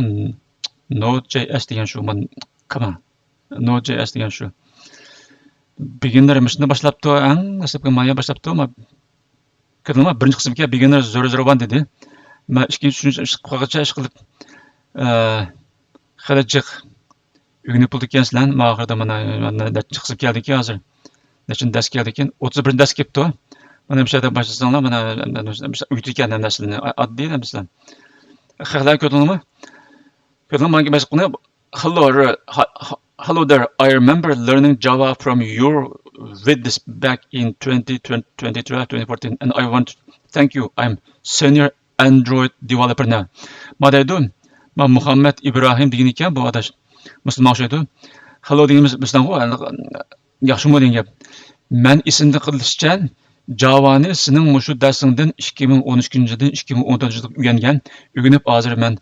نود جەي ئەس دېگەن شۇ، مانا، كاما. نود جەي ئەس دېگەن شۇ. بىگىننېر مۇشۇنى باشلاپتۇ، ئەڭ دەسلەپكى مايا باشلاپتۇ. ما-، كۆردۈڭلارمۇ؟ بىرىنچى قىسىمكى بىگىننېر زېرو زېرو ۋان دېدى. مەن ئىككىنچى، ئۈچىنچى قىسىمغىچە ئىش قىلىپ، ئە، خېلى جىق ئۆگىنىپ بولدىكەنسىلەر. مانا ئاخىرىدا مانا، مانا نەچچە قىسىم كەلدىكەن ھازىر. نەچچە دەرس كەلدىكەن؟ ئوتتۇز بىر دەرس كەپتۇ. مانا مۇشۇ يەردە باشلىساڭلار، مانا ئۆگىتىدىكەن ھەممىسىنى. ئاددىي ھەممىسىلەر. خەقلەر كۆردۈڭلارمۇ؟ كۆردۈڭلارمۇ؟ ماڭا مەشىق قىلىڭ. Hello, uh, ha- ha- hello there. I remember learning Java from your with this back in twenty twenty, twenty twelve, twenty fourteen, and I want to thank you. I'm senior Android developer now. ما دەيدۇ، ما مۇھەممەد ئىبراھىم دېگەن ئىكەن بۇ ئاداش. مۇسۇلمانغا ئوخشايدۇ. Hello دېگىنىمىز بىزنىڭغۇ، ياخشىمۇ دېگەن گەپ. مەن ئېسىمدە قېلىشىچە، جاۋانى سېنىڭ مۇشۇ دەرسىڭدىن ئىككى مىڭ ئون ئۈچىنچى يىلدىن ئىككى مىڭ ئون تۆتىنچى يىلغا ئۆگەنگەن، ئۆگىنىپ ھازىر مەن،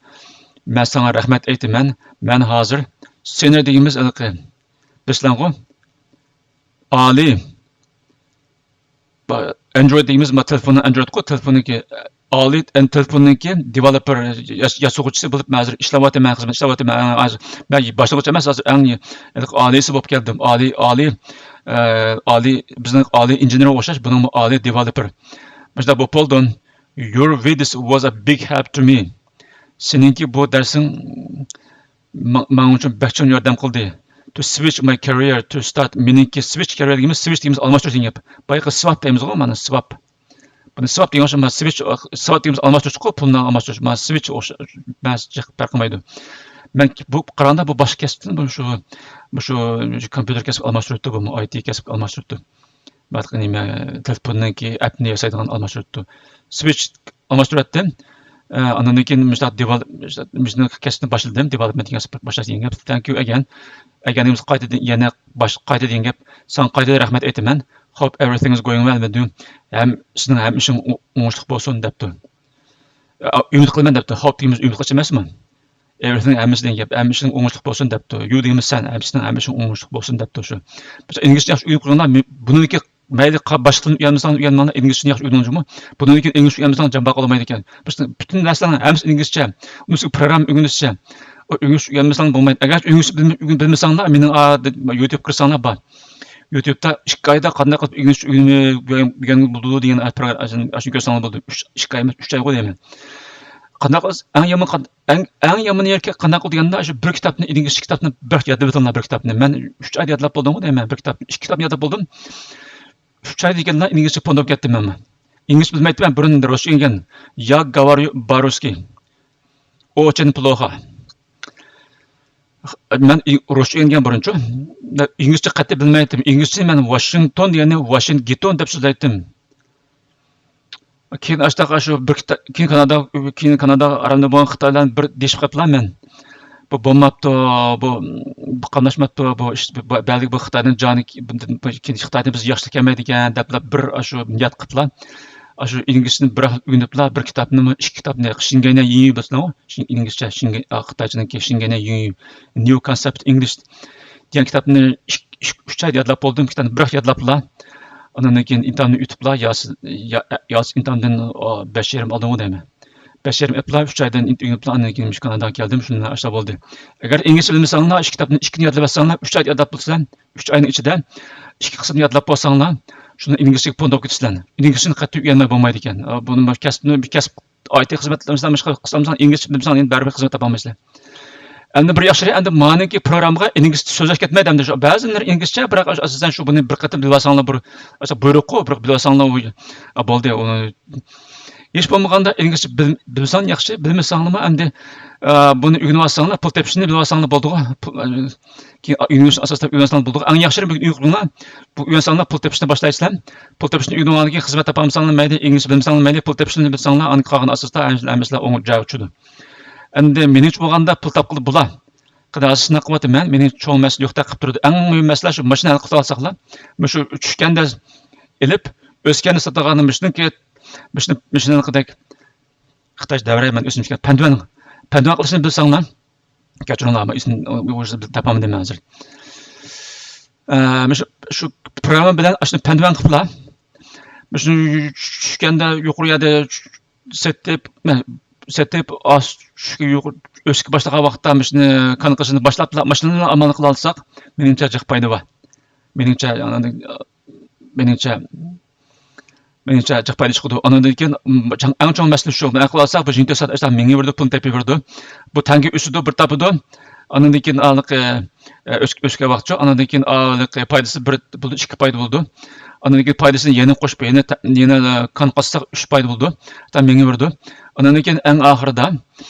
مەن ساڭا رەھمەت ئېيتىمەن. مەن ھازىر سېنىر دېگىنىمىز ھېلىقى بىسلەنغۇ ئالىي، با- ئەندرويد دېگىنىمىز ما تېلېفوننىڭ ئەندرويدقۇ، تېلېفوننىڭكى ئالىي، ئەن تېلېفوننىڭكى دېۋېلوپېر، ياس- ياسىغۇچىسى بولۇپ مەن ھازىر ئىشلەۋاتىمەن، خىزمەت ئىشلەۋاتىمەن. ئەڭ ئاز- مەن باشلىغۇچى ئەمەس، ھازىر ئەڭ ئالىيسى بولۇپ كەلدىم. ئالىي، ئالىي، ئە، ئالىي، بىزنىڭ ئالىي ئىنژېنېرغا ئوخشاش، بۇنىڭمۇ ئالىي دېۋېلوپېر. مۇشۇنداق بولۇپ بولدۇم. Your videos was a big help to me. سېنىڭكى بۇ دەرسىڭ ما- ماڭا ئۈچۈن بەك چوڭ ياردەم قىلدى. To switch my career to start. مېنىڭكى سۋىچ كارىيېر دېگىنىمىز، سۋىچ دېگىنىمىز ئالماشتۇرۇش دېگەن گەپ. بايىقى سۋاپ دەيمىزغۇ، مانا سۋاپ. بۇنى سۋاپ دېگەن ئوخشاش، مانا سۋىچ، سۋاپ دېگىنىمىز ئالماشتۇرۇشقۇ، پۇلنى ئالماشتۇرۇش. مانا سۋىچ ئوخشاش، مانا جىق پەرق قىلمايدۇ. مەن بۇ قاراڭدا بۇ باشقا كەسىپتىن بۇ شۇ، بۇ شۇ كومپيۇتېر كەسپىگە ئالماشتۇرۇپتۇ، بۇمۇ ئاي تى كەسىپكە ئالماشتۇرۇپتۇ. باشقا نېمە، تېلېفوننىڭكى ئەپنى ياسايدىغان ئالماشتۇرۇپتۇ. سۋىچ ئالماشتۇرۇۋەتتىم. ئە، ئاندىن كېيىن مۇشۇنداق دېۋال-، مۇشۇنىڭ كەسپىنى باشلىدىم، دېۋېلوپمېنت دېگەن گەپ، باشلاش دېگەن گەپ. Thank you again. ئەگەر نېمىسى قايتىدىن، يەنە باش-، قايتا دېگەن گەپ، ساڭا قايتا رەھمەت ئېيتىمەن. Hope everything is going well with you. ھەم سېنىڭ ھەم ئىشىڭ ئو-، ئوڭۇشلۇق بولسۇن دەپتۇ. ئە، ئۈمىد قىلىمەن دەپتۇ. Hope دېگىنىمىز ئۈمىد قىلىش ئەمەسمۇ؟ Everything ھەممىسى دېگەن گەپ، ھەممە ئىشىڭ ئوڭۇشلۇق بولسۇن دەپتۇ. You دېگىنىمىز سەن، ھەممىسىنىڭ ھەممە ئىشىڭ ئوڭۇشلۇق بولسۇن دەپتۇ شۇ. بىز ئىنگلىزچە ياخشى ئۆگىنىپ قويۇڭلار، مە-، بۇنىڭدىكى مەيلى قا-، باشقا تىلنى ئۆگەنمىسەڭلار، ئۆگەنمەڭلار، ئىنگلىزچىنى ياخشى ئۆگىنىڭلار جۇمۇ. بۇنىڭدىن كېيىن ئىنگلىزچە ئۆگەنمىسەڭلار جان باقالمايدىكەن. بىز پۈتۈن نەرسىلەرنىڭ ھەممىسى ئىنگلىزچە. ئۇنىسى پروگرامما ئۆگىنىشچە. ئۇ ئىنگلىزچە ئۆگەنمىسەڭلار بولمايدۇ. ئەگەر ئىنگلىزچە بىلمە-، ئۆگەن-، بىلمىسەڭلار، مېنىڭ ئا-، دە-، يۇتۇب كىرسەڭلار بار. يۇتۇبتا ئىككى ئايدا قانداق قىلىپ ئىنگلىزچە ئۆگەنگىلى بولىدۇ دېگەن پروگرام، ئاشۇنى كۆرسەڭلار بولىدۇ. ئۈچ، ئىككى ئاي ئەمەس، ئۈچ ئايغۇ دەيمەن. قانداق قىلسا ئەڭ يامان قان-، ئەڭ، ئەڭ يامان يېرى قانداق قىلدى دېگەندە، شۇ بىر كىتابنى، ئىنگلىزچە كىتابنى بىر يادلاپ ئېلىڭلار، بىر كىتابنى. مەن ئۈچ ئايدا يادلاپ بولدۇمغۇ دەيمەن، بىر كىتابنى. ئىككى كىتابنى يادلاپ بولدۇم. ئۈچ ئاي دېگەندە ئىنگلىزچە پونداپ كەتتىم مەنمۇ. ئىنگلىزچە بىلمەيتتىم مەن بۇرۇن، رۇسچە ئۆگەنگەن. Я говорю по-русски. Очень плохо. مەن ئىن-، رۇسچە ئۆگەنگەن بۇرۇنچۇ. ئىنگلىزچە قەتئىي بىلمەيتتىم. ئىنگلىزچىنى مەن ۋاشىنگتون دېگەننى ۋاشىنگتون دەپ سۆزلەيتتىم. كېيىن ئاشتاق شۇ بىر كىتا-، كېيىن كانادا، كېيىن كانادا ئارامدا بولغان خىتايلار بىر دېيىشىپ قېلىپلا مەن. بۇ بولماپتۇ، بۇ، بۇ قاملاشماپتۇ، بۇ ئىش، بۇ، بەلكى بۇ خىتاينىڭ جانى، بۇ، بۇ، بۇ خىتايدىن بىز ياخشى كەلمەيدىكەن دەپلا بىر شۇ نىيەت قىپلا. شۇ ئىنگلىزچىنى بىر ئۆگىنىپلا بىر كىتابنىمۇ، ئىككى كىتابنى، شىنگەينە يىڭيۇ بىلىسىلەرغۇ؟ شىن-، ئىنگلىزچە، شىنگەي-، ئا، خىتايچىنىڭكى شىنگەينە يىڭيۇ، New Concept English دېگەن كىتابنى ئىك-، ئىك-، ئۈچ ئايدا يادلاپ بولدۇم، كىتابنى بىراق يادلاپلا. ئاندىن كېيىن ئىمتىھاننى ئۆتۈپلا، ياسىن، يا-، ياسىن ئىمتىھاندىن، ئا، بەش يېرىم ئالدىمغۇ دەيمەن. بەش يېرىم ئېلىپلا، ئۈچ ئايدىن ئۆگىنىپلا، ئاندىن كېيىن مۇشۇ كاناداغا كەلدىم، شۇنداق ئاشۇنداق بولدى. ئەگەر ئىنگلىزچە بىلمىسەڭلار، شۇ كىتابنى ئىككىنى يادلاۋەتسەڭلار، ئۈچ ئايدا يادلاپ بولىسىلەر، ئۈچ ئاينىڭ ئىچىدە ئىككى قىسىمنى يادلاپ بولساڭلار، شۇنى ئىنگلىزچىگە پونداپ كېتىسىلەر. ئىنگلىزچىنى قەتئىي ئۆگەنمەي بولمايدىكەن. ئا، بۇنى بىر كەسىپنى، بىر كەسىپ ئايتى خىزمەت قىلمىساڭ، باشقا قىلسامساڭ، ئىنگلىزچە بىلمىسەڭ، ئەمدى بەرىبىر خىزمەت تاپالمايسىلەر. ئەمدى بىر ياخشى ئەمدى مانىڭكى پروگراممىغا ئىنگلىزچە سۆزلەش كەتمەيدۇ ئەمدى. شۇ بەزىلىرى ئىنگلىزچە، بىراق ئاساسەن شۇ بۇنى بىر قېتىم بىلىۋالساڭلار، بىر، ئاساسەن بۇيرۇققۇ، بىر بىلىۋالساڭلار، ئۇ، ئا، بولدى. ئۇنى ھېچ بولمىغاندا ئىنگلىزچە بىل-، بىلسەڭ ياخشى، بىلمىسەڭلىمۇ ئەمدى، ئا، بۇنى ئۆگىنىۋالساڭلار، پۇل تېپىشنى بىلىۋالساڭلار بولدىغۇ. پۇل، ئا، كېيىن ئۆگىنىش ئاساسىدا ئۆگەنسەڭلار بولىدۇ. ئەڭ ياخشى بىر ئۆگىنىڭلار. بۇ ئۆگەنسەڭلار پۇل تېپىشنى باشلايسىلەر. پۇل تېپىشنى ئۆگىنىۋالغاندىن كېيىن خىزمەت تاپالمىساڭلار مەيلى، ئىنگلىزچە بىلمىسەڭلار مەيلى، پۇل تېپىشنى بىلسەڭلار، ئاندىن قالغان ئاساستا ھەممىسىلا ئوڭ جايغا چۈشىدۇ. ئەمدى مېنىڭچە بولغاندا پۇل تاپقىلى بولا. قېنى ھازىر سىناق قىلىۋاتىمەن، مېنىڭ چوڭ مەسىلە يوقتەك قىلىپ تۇرىدۇ. ئەڭ مۇھىم مەسىلە شۇ ماشىنا ھەل قىلىۋالساقلا، مۇشۇ چۈشكەندە ئېلىپ، ئۆسكەندە ساتىدىغان ماشىنىكى، ماشىنا، ماشىنىنىڭكىدەك خىتايچە دەۋرەي مەن ئۆزۈم چۈشكەن پەندۈەن، پەندۈەن قىلىشنى بىلسەڭلار، كەچۈرۈڭلار، ئەمما ئېسىمنى تاپالمىدىم مەن ھازىر. ئە، مۇشۇ، شۇ پروگرامما بىلەن ئاشۇنى پەندۈەن قىپلا، مۇشۇ چۈشكەندە يۇقىرى يەردە سېتىپ، سېتىپ، ئاز چۈشۈشكە يۇقىرى، ئۆسۈشكە باشلىغان ۋاقىتتا مۇشۇنى كان قىلىشنى باشلاپلا، ماشىنىنى ئامال قىلالىساق، مېنىڭچە جىق پايدا بار. مېنىڭچە، مېنىڭچە، مېنىڭچە جىق پايدا چىقىدۇ. ئاندىن كېيىن، م، چوڭ، ئەڭ چوڭ مەسىلە شۇ. بۇنى قىلالىساق، بۇ يىگىرمە تۆت سائەت ئىچىدە مېڭىۋېرىدۇ، پۇل تېپىۋېرىدۇ. بۇ تەڭگە ئۆسىدۇ، بىر تاپىدۇ. ئاندىن كېيىن ھېلىقى، ئە، ئۆس-، ئۆسكەن ۋاقىتچۇ. ئاندىن كېيىن ھېلىقى پايدىسى بىر بولىدۇ، ئىككى پايدا بولىدۇ. ئاندىن كېيىن پايدىسىنى يەنە قوشۇپ، يەنە تە-، يەنە كان قاتساق ئۈچ پايدا بولىدۇ. تا مېڭىۋېرىدۇ. ئاندىن كېيىن ئەڭ ئاخىرىدا،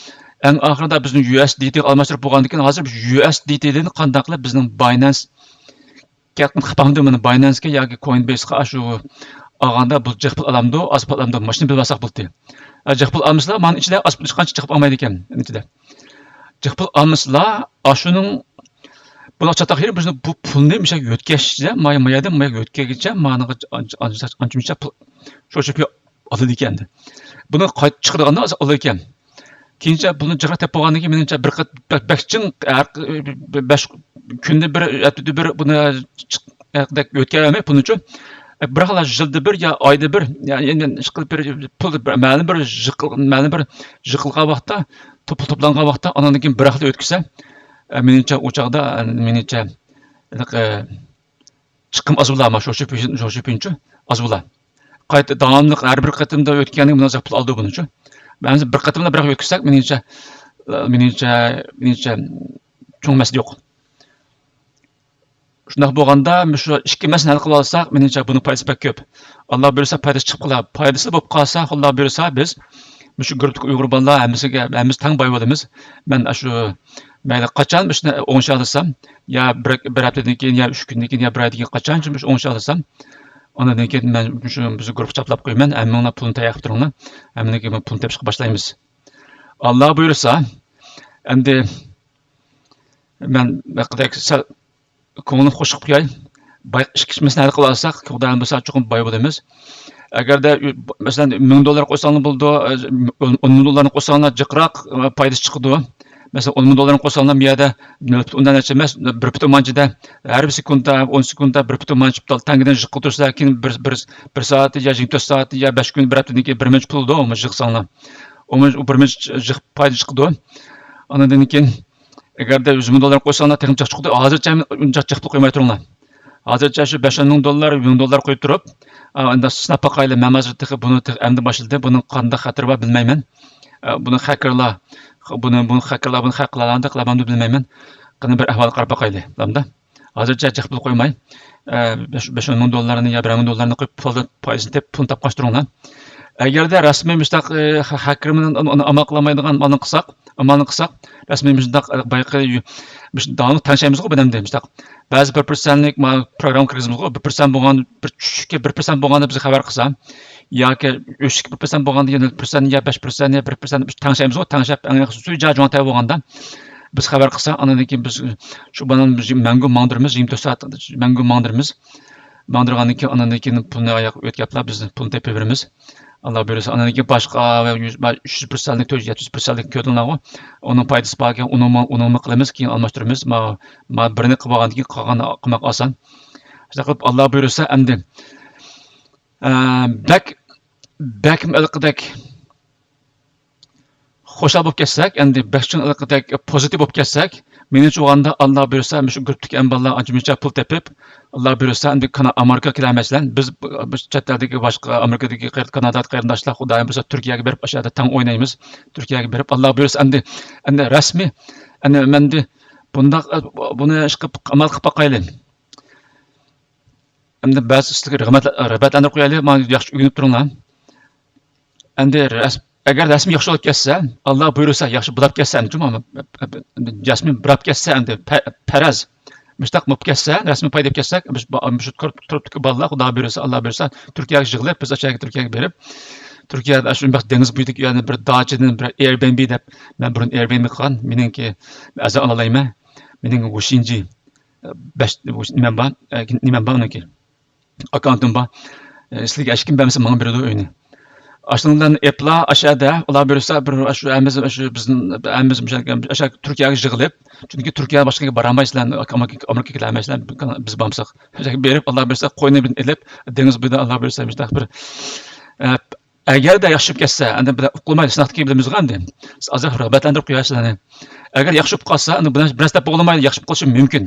ئەڭ ئاخىرىدا بىزنىڭ يۇ ئېس دى تىغا ئالماشتۇرۇپ بولغاندىن كېيىن، ھازىر بىز يۇ ئېس دى تىدىن قانداقلا بىزنىڭ باينانس، كەتمىدى، قاپاندى مانا باينانسكا ياكى كوينبېيسقا شۇ ئالغاندا بۇ جىق پۇل ئالامدۇ، ئاز پۇل ئالامدۇ، ماشىنا بىلىۋالساق بولدى. ئە، جىق پۇل ئالمىسىلا، مانا ئىچىدە ئاز پۇل ھېچقانچە جىق پۇل ئالمايدىكەن ئىچىدە. جىق پۇل ئالمىسىلا، ئاشۇنىڭ بۇنىڭ چاتاق يېرى بىزنىڭ بۇ پۇلنى مۇشۇ يۆتكەشكىچە، ما-، ما يەردىن ما يەرگە يۆتكەيگىچە، مانىغا ئانچە-، ئانچە-، ئانچە مۇنچە پۇل شۇ شۇ ئالىدىكەن. بۇنى قايتا چىقىرىدىغاندا ئالىدىكەن. كېيىنچە بۇنى جىقراق تېپىپ بولغاندىن كېيىن، مېنىڭچە بىر قېت-، بە-، بەك چىڭ، ھەر ق-، بەش كۈندە بىر، ھەپتىدە بىر بۇنى چىق-، ھەقدەك ئۆتكەلمەي بۇنىچۇ. بىراقلا يىلدا بىر يا ئايدا بىر، يا، يەنە ئىشقىلىپ بىر پۇل، بىر مەلۇم بىر يىغىل-، مەلۇم بىر يىغىلغان ۋاقىتتا، توپ-، توپلانغان ۋاقىتتا، ئاندىن كېيىن بىراقلا ئۆتكۈزسە، مېنىڭچە ئۇ چاغدا، مېنىڭچە، ھېلىقى، چىقىم ئاز بولا، ما شوشى پىنچۇ ئاز بولا. قايتا داۋاملىق ھەر بىر قېتىمدا ئۆتكەندىن بۇنداق پۇل ئالىدۇ بۇنىچۇ. مەن بىر قېتىملا بىراق ئۆتكۈزسەك، مېنىڭچە، مېنىڭچە، مېنىڭچە چوڭ مەسىلە يوق. شۇنداق بولغاندا، مۇشۇ ئىككى مەسىلىنى ھەل قىلىپ ئالساق، مېنىڭچە بۇنىڭ پايدىسى بەك كۆپ. ئاللا بۇيرۇسا پايدىسى چىقىپ قالار. پايدىسى بولۇپ قالسا، ئاللا بۇيرۇسا بىز مۇشۇ گۇرۇپپىدىكى ئۇيغۇر بالىلار ھەممىسىگە، ھەممىسى تەڭ باي بولىمىز. مەن ئاشۇ مەيلى قاچان مۇشۇنى ئوڭشالىسام، يا بىر، بىر ھەپتىدىن كېيىن، يا ئۈچ كۈندىن كېيىن، يا بىر ئايدىن كېيىن قاچان مۇشۇ ئوڭشالىسام، ئاندىن كېيىن مەن شۇ بىز گۇرۇپپا چاپلاپ قويىمەن. ھەممىڭلار پۇلنى تەييار قىلىپ تۇرۇڭلار. ھەممىدىن كېيىن پۇلنى تېپىشقا باشلايمىز. ئاللا بۇيرۇسا، ئەمدى مەن بۇياقتەك سەل كۆڭلۈم خۇش قىلىپ قوياي. بايىقى ئىككى مەسىلىنى ھەل قىلالىساق، خۇدايىم بۇيرۇسا چوقۇم باي بولىمىز. ئەگەردە، مەسىلەن، مىڭ دوللار قويساڭلار بولىدۇ، ئون، ئون مىڭ دوللارنى قويساڭلار جىقراق، ئە، پايدىسى چىقىدۇ. مەسىلەن، ئون مىڭ دوللارنى قويساڭلار، بۇ يەردە نۆل پۈتۈن ئوندىن نەچچە ئەمەس، بىر پۈتۈن مانچىدە ھەر بىر سېكۇنتتا، ئون سېكۇنتتا بىر پۈتۈن مانچە تەڭگىدىن جىق قىلدۇرسا، كېيىن بىر، بىر، بىر سائەت يا يىگىرمە تۆت سائەت يا بەش كۈن، بىر ھەپتىدىن كېيىن بىر مانچە پۇل بولىدۇ، ئۇ جىق ساڭلار. ئۇ بىر مانچە جىق پايدا چىقىدۇ. ئاندىن كېيىن ئەگەردە يۈز مىڭ دوللار قويساڭلار، تېخىمۇ جىق چىقىدۇ. ھازىرچە ئۇنچە جىق پۇل قويماي تۇرۇڭلار. ھازىرچە شۇ بەش ئون مىڭ دوللار، مىڭ دوللار قويۇپ تۇرۇپ، ئا، ئەمدى سىناپ باقايلى. مەن ھازىر تېخى بۇنى تېخى ئەمدى باشلىدى. بۇنىڭ قانداق خەتىرى بار بىلمەيمەن. ئا، بۇنى خەككېرلار، بۇنى، بۇنى خەككېرلار، بۇنى خەك قىلالامدۇ، قىلالمامدۇ بىلمەيمەن. قېنى بىر ئەھۋال قاراپ باقايلى، بولامدا. ھازىرچە جىق پۇل قويماي، ئە، بەش، بەش ئون مىڭ دوللارنى يا بىرەر مىڭ دوللارنى قويۇپ، پۇلدا پايدىسىنى تېپىپ، پۇلنى تاپقاچ تۇرۇڭلار. ئەگەردە رەسمىي مۇشۇنداق، ئە، خە-، خەككېرمىدىن ئۇنى، ئۇنى ئامال قىلالمايدىغان ئامالنى قىلساق، ئامالنى قىلساق، رەسمىي مۇشۇنداق، ئە، بايىقى يۇ-، مۇشۇ داۋاملىق تەڭشەيمىزغۇ بۇ دەمدە مۇشۇنداق. بەزى بىر پىرسەنتلىك ما پروگرامما كىرگۈزىمىزغۇ، بىر پىرسەنت بولغان، بىر چۈشۈشكە بىر پىرسەنت بولغاندا بىزگە خەۋەر قىلسا، ياكى ئۆسۈشكە بىر پىرسەنت بولغاندا يەنە بىر پىرسەنت يا بەش پىرسەنت يا بىر پىرسەنت تەڭشەيمىزغۇ، تەڭشەپ ئەڭ ياخشى سۈيى جا جۇڭتەي بولغاندا، بىز خەۋەر قىلسا، ئاندىن كېيىن بىز شۇ بالىنى بىز مەڭگۈ ماڭدۇرىمىز، يىگىرمە تۆت سائەت مەڭگۈ ماڭدۇرىمىز. ماڭدۇرغاندىن كېيىن، ئاندىن كېيىن پۇلنى ئاياق ئۆتكەپلا بىز پۇلنى تېپىۋېرىمىز. ئاللا بۇيرۇسا، ئاندىن كېيىن باشقا يۈز، يۈز پىرسەنتلىك، يەتتە يۈز پىرسەنتلىك كۆرۈنىدىغۇ. ئۇنىڭ پايدىسى باركەن، ئۇنىمۇ، ئۇنىمۇ قىلىمىز، كېيىن ئالماشتۇرىمىز. ما، ما بىرنى قىلىپ بولغاندىن كېيىن قالغاننى قىلماق ئاسان. شۇنداق قىلىپ، ئاللا بۇيرۇسا، ئەمدى، ئە، بەك، بەكمۇ ھېلىقىدەك خۇشال بولۇپ كەتسەك، ئەمدى بەك چوڭ ھېلىقىدەك پوزىتىپ بولۇپ كەتسەك، مېنىڭچە بولغاندا، ئاللا بۇيرۇسا، مۇشۇ گۇرۇپپىدىكى ھەممە بالىلار ئانچە مۇنچە پۇل تېپىپ، ئاللا بۇيرۇسا، ئەمدى كانا-، ئامېرىكا كېلەلمەيسىلەر. بىز، بىز چەت ئەلدىكى باشقا، ئامېرىكىدىكى قېر-، كانادادىكى قېرىنداشلار، خۇدايىم بۇيرۇسا، تۈركىيەگە بېرىپ، ئاشۇ يەردە تەڭ ئوينايمىز. تۈركىيەگە بېرىپ، ئاللا بۇيرۇسا، ئەمدى، ئەمدى رەسمىي، ئەمدى مەندە بۇنداق، بۇنى ئىش قىلىپ، ئامال قىلىپ باقايلى. ئەمدى بەزى سىزگە رىغبەت-، رىغبەتلەندۈرۈپ قويايلى، مانا ياخشى ئۆگىنىپ تۇرۇڭلار. ئەمدى رەس-، ئەگەر رەسمىي ياخشى بولۇپ كەتسە، ئاللا بۇيرۇسا، ياخشى بولاپ كەتسە، ئەمدى جۇمۇ، رەسمىي بولاپ كەتسە، ئەمدى پە-، پەرەز. مۇشتاق بولۇپ كەتسە، رەسمىي پايدا ئېلىپ كەتسەك، مۇشۇ با-، مۇشۇ كۆرۈپ تۇرۇپتىكى بالىلار، خۇدا بۇيرۇسا، ئاللا بۇيرۇسا، تۈركىيەگە يىغىلىپ، بىز ئاشۇ يەرگە تۈركىيەگە بېرىپ، تۈركىيەدە ئاشۇ دېڭىز بويىدىكى يەنە بىر داچىدىن بىر ئېيربىئېنبى دەپ، مەن بۇرۇن ئېيربىئېنبى قىلغان، مېنىڭكى ئەزا ئالالايمەن، مېنىڭ ۋۇشىنجى، بەش، نېمەم بار، نېمەم بار ئۇنىڭكى. ئاككاونتىم بار. ئە، سىلەرگە ھېچكىم بەرمىسە، ماڭا بېرىدۇ ئۆينى. ئاشۇنىڭ بىلەن ئېپلا ئاشەدە، ئۇلار بېرىسە، بىر ئاشۇ ھەممىمىز، ئاشۇ بىزنىڭ ھەممىمىز مۇشۇ، ئاشۇ تۈركىيەگە يىغىلىپ، چۈنكى تۈركىيە باشقا يەرگە بارالمايسىلەر، ئامېرىكا، ئامېرىكا كېلەلمەيسىلەر، بىز بارمىساق. ئاشۇ يەرگە بېرىپ، ئاللا بېرىسە، قوينى بىلەن ئېلىپ، دېڭىز بويىدا ئاللا بېرىسە، مۇشۇنداق بىر، ئە، ئەگەردە ياخشى بولۇپ كەتسە، ئەمدى بىلەن ئۇقۇلمايدۇ، سىناقتىكى بىلىمىزغۇ ئەمدى. ئازراق رىغبەتلەندۈرۈپ قوياي سىلەرنى. ئەگەر ياخشى بولۇپ قالسا، ئەمدى بۇ نەرسە دەپ بولمايدۇ، ياخشى بولۇپ قېلىشى مۇمكىن.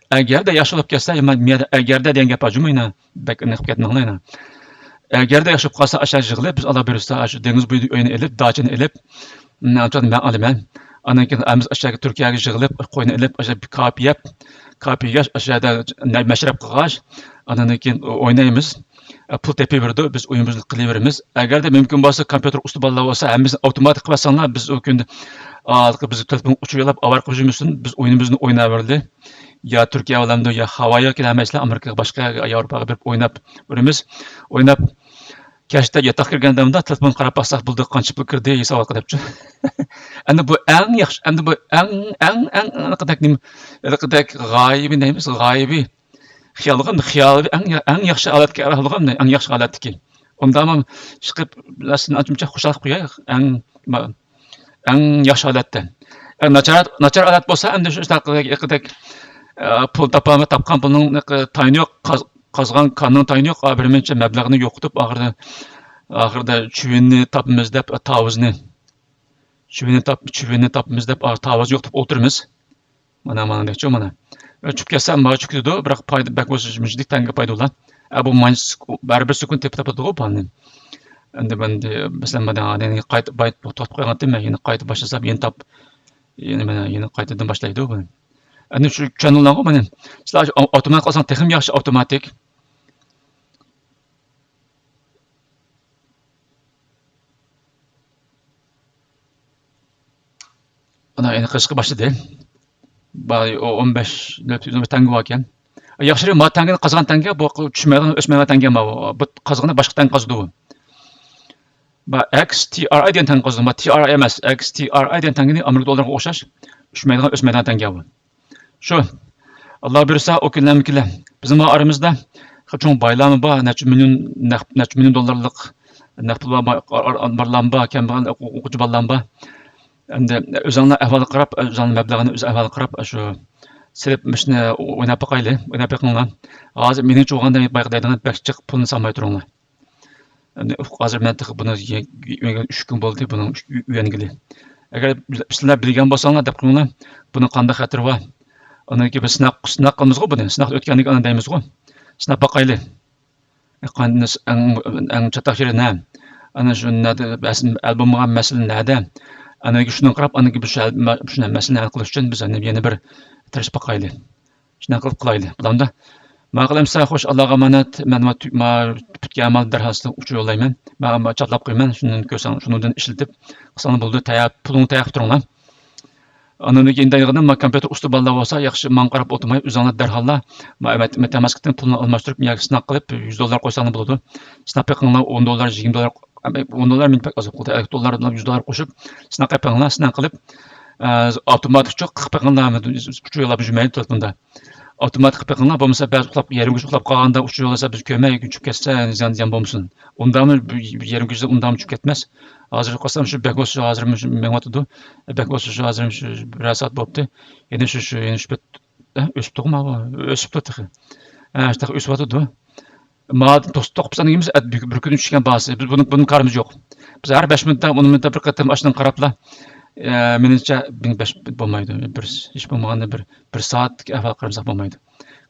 ئەگەردە ياخشى بولۇپ كەتسە، يا، ما-، مەيەردە، ئەگەردە دېگەن گەپ بار جۇمۇ يەنە. بەك ئېنىق قىلىپ كەتمەڭلار يەنە. ئەگەردە ياخشى بولۇپ قالسا، ئاشۇ يىغىلىپ، بىز ئاللا بۇيرۇسا، ئاشۇ دېڭىز بويىدا ئۆينى ئېلىپ، داچىنى ئېلىپ، مم، ئاشۇ مەن ئالىمەن. ئاندىن كېيىن ھەممىمىز ئاشۇ قوينى ئېلىپ، ئاشۇ كاپى يەپ، كاپى يېگەچ، ئاشۇ يەردە مەشرەپ قىلغاچ، ئاندىن كېيىن ئوينايمىز. پۇل تېپىۋېرىدۇ، بىز ئويۇنىمىزنى قىلىۋېرىمىز. ئەگەردە مۇمكىن بولسا، كومپيۇتېر ئۇستا بالىلار بولسا، ھەممىسىنى ئاپتوماتىك قىلىۋەتسەڭلار، بىز ئۇ كۈندە، ھېلىقى بىز تېلېفونغا ئۇچۇر يوللاپ، ئاۋارە قىلىپ يۈرمىسۇن، بىز ئويۇنىمىزنى ئويناۋېرىلى. يا تۈركىيە بولامدۇ، يا ھاۋايا كېلەلمەيسىلەر، ئامېرىكىغا، باشقا يەرگە، ياۋروپاغا بېرىپ ئويناپ يۈرىمىز. ئويناپ، كەچتە ياتاققا كىرگەندە مۇنداق تېلېفونغا قاراپ باقساق بولىدۇ، قانچە پۇل كىردى، ھېساب ھالقا دەپچۇ. ئەمدى بۇ ئەڭ ياخشى، ئەمدى بۇ ئەڭ، ئەڭ، ئەڭ ھېلىقىدەك نېمە، ھېلىقىدەك غايىۋى نېمىمىز، غايىۋى خىيالغا، خىيالىي ئەڭ، ئەڭ ياخشى ھالەتكە ئەۋەتىدىغان ئەڭ ياخشى ھالەتتىكى. ئۇنداقمۇ ئىشقىلىپ، سېنى ئانچە-مۇنچە خۇشال قىلىپ قوياي، ئەڭ، ئەڭ ياخشى ھالەتتە. ئەگەر ناچار، ناچار ھالەت بولسا، ئەمدى شۇ ئىشلار قىلىدىكى، ئە، پۇل تاپالماي تاپقان پۇلنىڭ تايىنى يوق، قاز-، قازغان كاننىڭ تايىنى يوق، بىر مۇنچە مەبلەغنى يوقىتىپ، ئاخىرىدا، ئاخىرىدا چۈۋىنى تاپىمىز دەپ، تاۋۇزنى، چۈۋىنى تاپ-، چۈۋىنى تاپىمىز دەپ، تاۋۇز يوقىتىپ ئولتۇرىمىز. مانا، مانا دەيچۇ، مانا. ئۆچۈپ كەتسە، مانا چۈكىدۇ، بىراق پايدا بەك بولسا، مۇشۇنداق تەڭگە پايدا بولا. ئە، بۇ مانچە بەرىبىر سېكۇنت تېپىپ تاپىدىغۇ بالىنى. ئەمدى مەن دە-، مەسىلەن، مانا، يەنە قايتا بايت توختىتىپ قويغانتىم، مەن يەنە قايتا باشلىسام، يەنە تاپ-، يەنە مانا، يەنە قايتىدىن باشلايدۇ بۇنى. ئەمدى شۇ چۈشەندىڭلارغۇ مانا. سىلەر ئاپتومات قىلساڭ تېخىمۇ ياخشى ئاپتوماتىك. ئانا، يەنە قىزىشقا باشلىدى. باي، ئۇ ئون بەش، نۆل پۈتۈن ئون بەش تەڭگە باركەن. ياخشى، ما تەڭگىنى قازغان تەڭگە، بۇ چۈشمەيدىغان، ئۆسمەيدىغان تەڭگە ما بۇ. بۇ قازغىنى باشقا تەڭگە قازىدۇ بۇ. با، ئېكس تى ئار ئاي دېگەن تەڭگە قازىدۇ. ما تى ئار ئاي ئەمەس، ئېكس تى ئار ئاي دېگەن تەڭگىنى ئامېرىكا دوللىرىغا ئوخشاش. چۈشمەيدىغان، ئۆسمەيدىغان تەڭگە بۇ. شۇ. ئاللا بۇيرۇسا، ئۇ كۈنلەرمۇ كېلە. بىزنىڭ ئارىمىزدا چوڭ بايلارمۇ بار، نەچچە مىليون نەق-، نەچچە مىليون دوللارلىق نەق پۇل بار، ئار-، ئار-، ئامبارلارمۇ بار، كەمبەغەل ئوقۇ-، ئوقۇغۇچى بالىلارمۇ بار. ئەمدى ئۆزۈڭلار ئەھۋالغا قاراپ، ئۆزۈڭلار مەبلىغىنى ئۆز ئەھۋالىغا قاراپ، شۇ سېلىپ مۇشۇنى ئويناپ باقايلى، ئويناپ بېقىڭلار. ھازىر مېنىڭچە بولغاندا بايىقى دەيدىغان بەك جىق پۇلنى سالماي تۇرۇڭلار. ئەمدى ھازىر مەن تېخى بۇنى يە-، ئۆگەنگىلى ئۈچ كۈن بولدى، بۇنىڭ ئۈچ-، ئۆگەنگىلى. ئەگەر سىلەر بىلگەن بولساڭلار دەپ قويۇڭلار، بۇنىڭ قانداق خەتىرى بار. ئاندىن كېيىن بىز سىناق، سىناق قىلىمىزغۇ بۇنى. سىناق ئۆتكەندىن كېيىن ئاندىن دەيمىزغۇ. سىناپ باقايلى. قاندىن ئەڭ، ئەڭ چاتاق يېرى نە؟ ئەنە شۇ نەدە، ئەل بولمىغان مەسىلە نەدە؟ ئاندىن كېيىن شۇنى قاراپ، ئاندىن كېيىن بىز شۇ، شۇ مەسىلىنى ھەل قىلىش ئۈچۈن بىز يەنە بىر تىرىشىپ باقايلى. شۇنداق قىلىپ قىلايلى. بولامدۇ؟ ماقۇل ئەمسە، خوش، ئاللاغا ئامانەت. مەن ما تۈ-، ما پۈتكەن ئەمەل دەرھال سىزگە ئۇچۇر يوللايمەن. مەن ما چاپلاپ قويىمەن. شۇندىن كۆرسەڭ، شۇنىڭدىن ئىشلىتىپ قىلساڭلار بولىدۇ. تەييار، پۇلۇڭ تەييار قىلىپ تۇرۇڭلار. ئاندىن كېيىن دەيدىغىنىم، ما كومپيۇتېر ئۇستا بالىلار بولسا، ياخشى ماڭا قاراپ ئولتۇرماي، ئۆزۈڭلار دەرھاللا ما مەت-، ماتېماتىكىدىن پۇلنى ئالماشتۇرۇپ، ياكى سىناق قىلىپ، يۈز دوللار قويساڭلار بولىدۇ. سىناپ بېقىڭلار، ئون دوللار، يىگىرمە دوللار، ئەمما ئون دوللار مېنى بەك ئاز بولۇپ قالدى. ئەللىك دوللار، يۈز دوللار قوشۇپ، سىناق قىلىپ بېقىڭلار، سىناق قىلىپ، ئە، ئاپتوماتىك چوق قىلىپ بېقىڭلار، ئۇچۇر يوللاپ يۈرمەيلى تېلېفوندا. ئاپتوماتىك قىلىپ بېقىڭلار، بولمىسا بەزى ئۇخلاپ، يېرىم كېچە ئۇخلاپ قالغاندا ئۇچۇر يوللىسا بىز كۆرمەي چۈشۈپ كەتسە زىيان، زىيان بولمىسۇن. ئۇنداقمۇ بىر يېرىم كېچىدە ئۇنداقمۇ چۈشۈپ كەتمەس. ھازىر قارىسام شۇ بەك بولسا، ھازىر مۇشۇ مېڭىۋاتىدۇ. بەك بولسا شۇ ھازىر شۇ بىرەر سائەت بوپتۇ. يەنە شۇ، شۇ، يەنە شۇ بەت-، ئە، ئۆسۈپتۇغۇ ما بۇ؟ ئۆسۈپتۇ تېخى. ئە، شۇ تېخى ئۆسۈۋاتىدۇ. ما توسۇپ توقۇپ سانىگىمىز بىر، بىر كۈنى چۈشكەن باھاسى. بىز بۇنىڭ، بۇنىڭ كارىمىز يوق. بىز ھەر بەش مىنۇتتا، ئون مىنۇتتا بىر قېتىم ئاشۇنى قاراپلا، ئە، مېنىڭچە بىر بەش مىنۇت بولمايدۇ. بىر، ھېچ بولمىغاندا بىر، بىر سائەتلىك ئەھۋال قارىمىساق بولمايدۇ.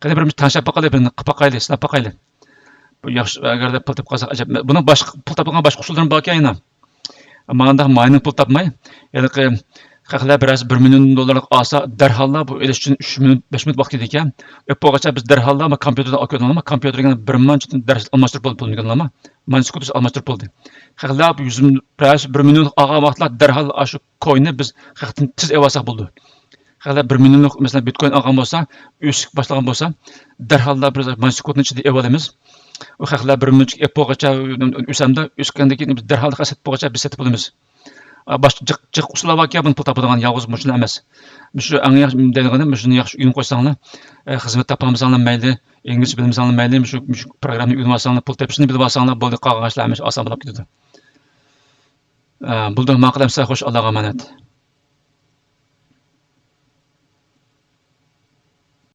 قېنى بىر تەڭشەپ باقايلى، بىرنى قىلىپ باقايلى، سىناپ باقايلى. بۇ ياخشى، ئەگەردە پۇل تېپىپ قالساق ئەجەب. بۇنىڭ باشقا، پۇل تاپىدىغان باشقا ئۇسۇللىرىمۇ باركەن يەنە. مانداق ماينىڭ پۇل تاپماي، ھېلىقى خەقلەر بىرەرسى بىر مىليون دوللارلىق ئالسا، دەرھاللا بۇ ئېلىش ئۈچۈن ئۈچ مىنۇت، بەش مىنۇت ۋاقىت كېتىدىكەن. ئۆپ بولغاچە بىز دەرھاللا ما كومپيۇتېردىن ئاكىۋېتىڭلارما، كومپيۇتېرگە بىر مانچىدىن دەرھال ئالماشتۇرۇپ بولىدۇ، پۇلنى كۆردۈڭلارما؟ مانچە سېكۇنتتا ئالماشتۇرۇپ بولدى. خەقلەر بۇ يۈز، بىرەرسى بىر مىليون ئالغان ۋاقىتلا دەرھال ئاشۇ كوينى بىز خەقتىن تېز ئېلىۋالساق بولىدۇ. خەقلەر بىر مىليونلۇق، مەسىلەن، بىتكوين ئالغان بولسا، ئۆسۈپ باشلىغان بولسا، دەرھاللا بىر مانچە سېكۇنتنىڭ ئىچىدە ئېلىۋالىمىز. ئۇ خەقلەر بىر مىليونچە ئېلىپ بولغاچە، ئۆسەمدە، ئۆسكەندىن كېيىن بىز دەرھاللا سېتىپ بولغاچە بىز سېتىپ بولىمىز. ئا، باشقا جىق، جىق ئۇسۇللار باركەن، بۇنى پۇل تاپىدىغان، يالغۇز مۇشۇلا ئەمەس. مۇشۇ ئەڭ ياخشى دەيدىغىنىم، مۇشۇنى ياخشى ئۆگىنىپ قويساڭلار، ئە، خىزمەت تاپالمىساڭلار مەيلى، ئىنگلىزچە بىلمىسەڭلار مەيلى، مۇشۇ، مۇشۇ پروگراممىنى ئۆگىنىۋالساڭلار، پۇل تېپىشنى بىلىۋالساڭلار بولدى، قالغان ئىشلار ھەممە ئىش ئاسان بولۇپ كېتىدۇ. ئە، بولدى، ماقۇل ئەمسە، خوش، ئاللاغا ئامانەت.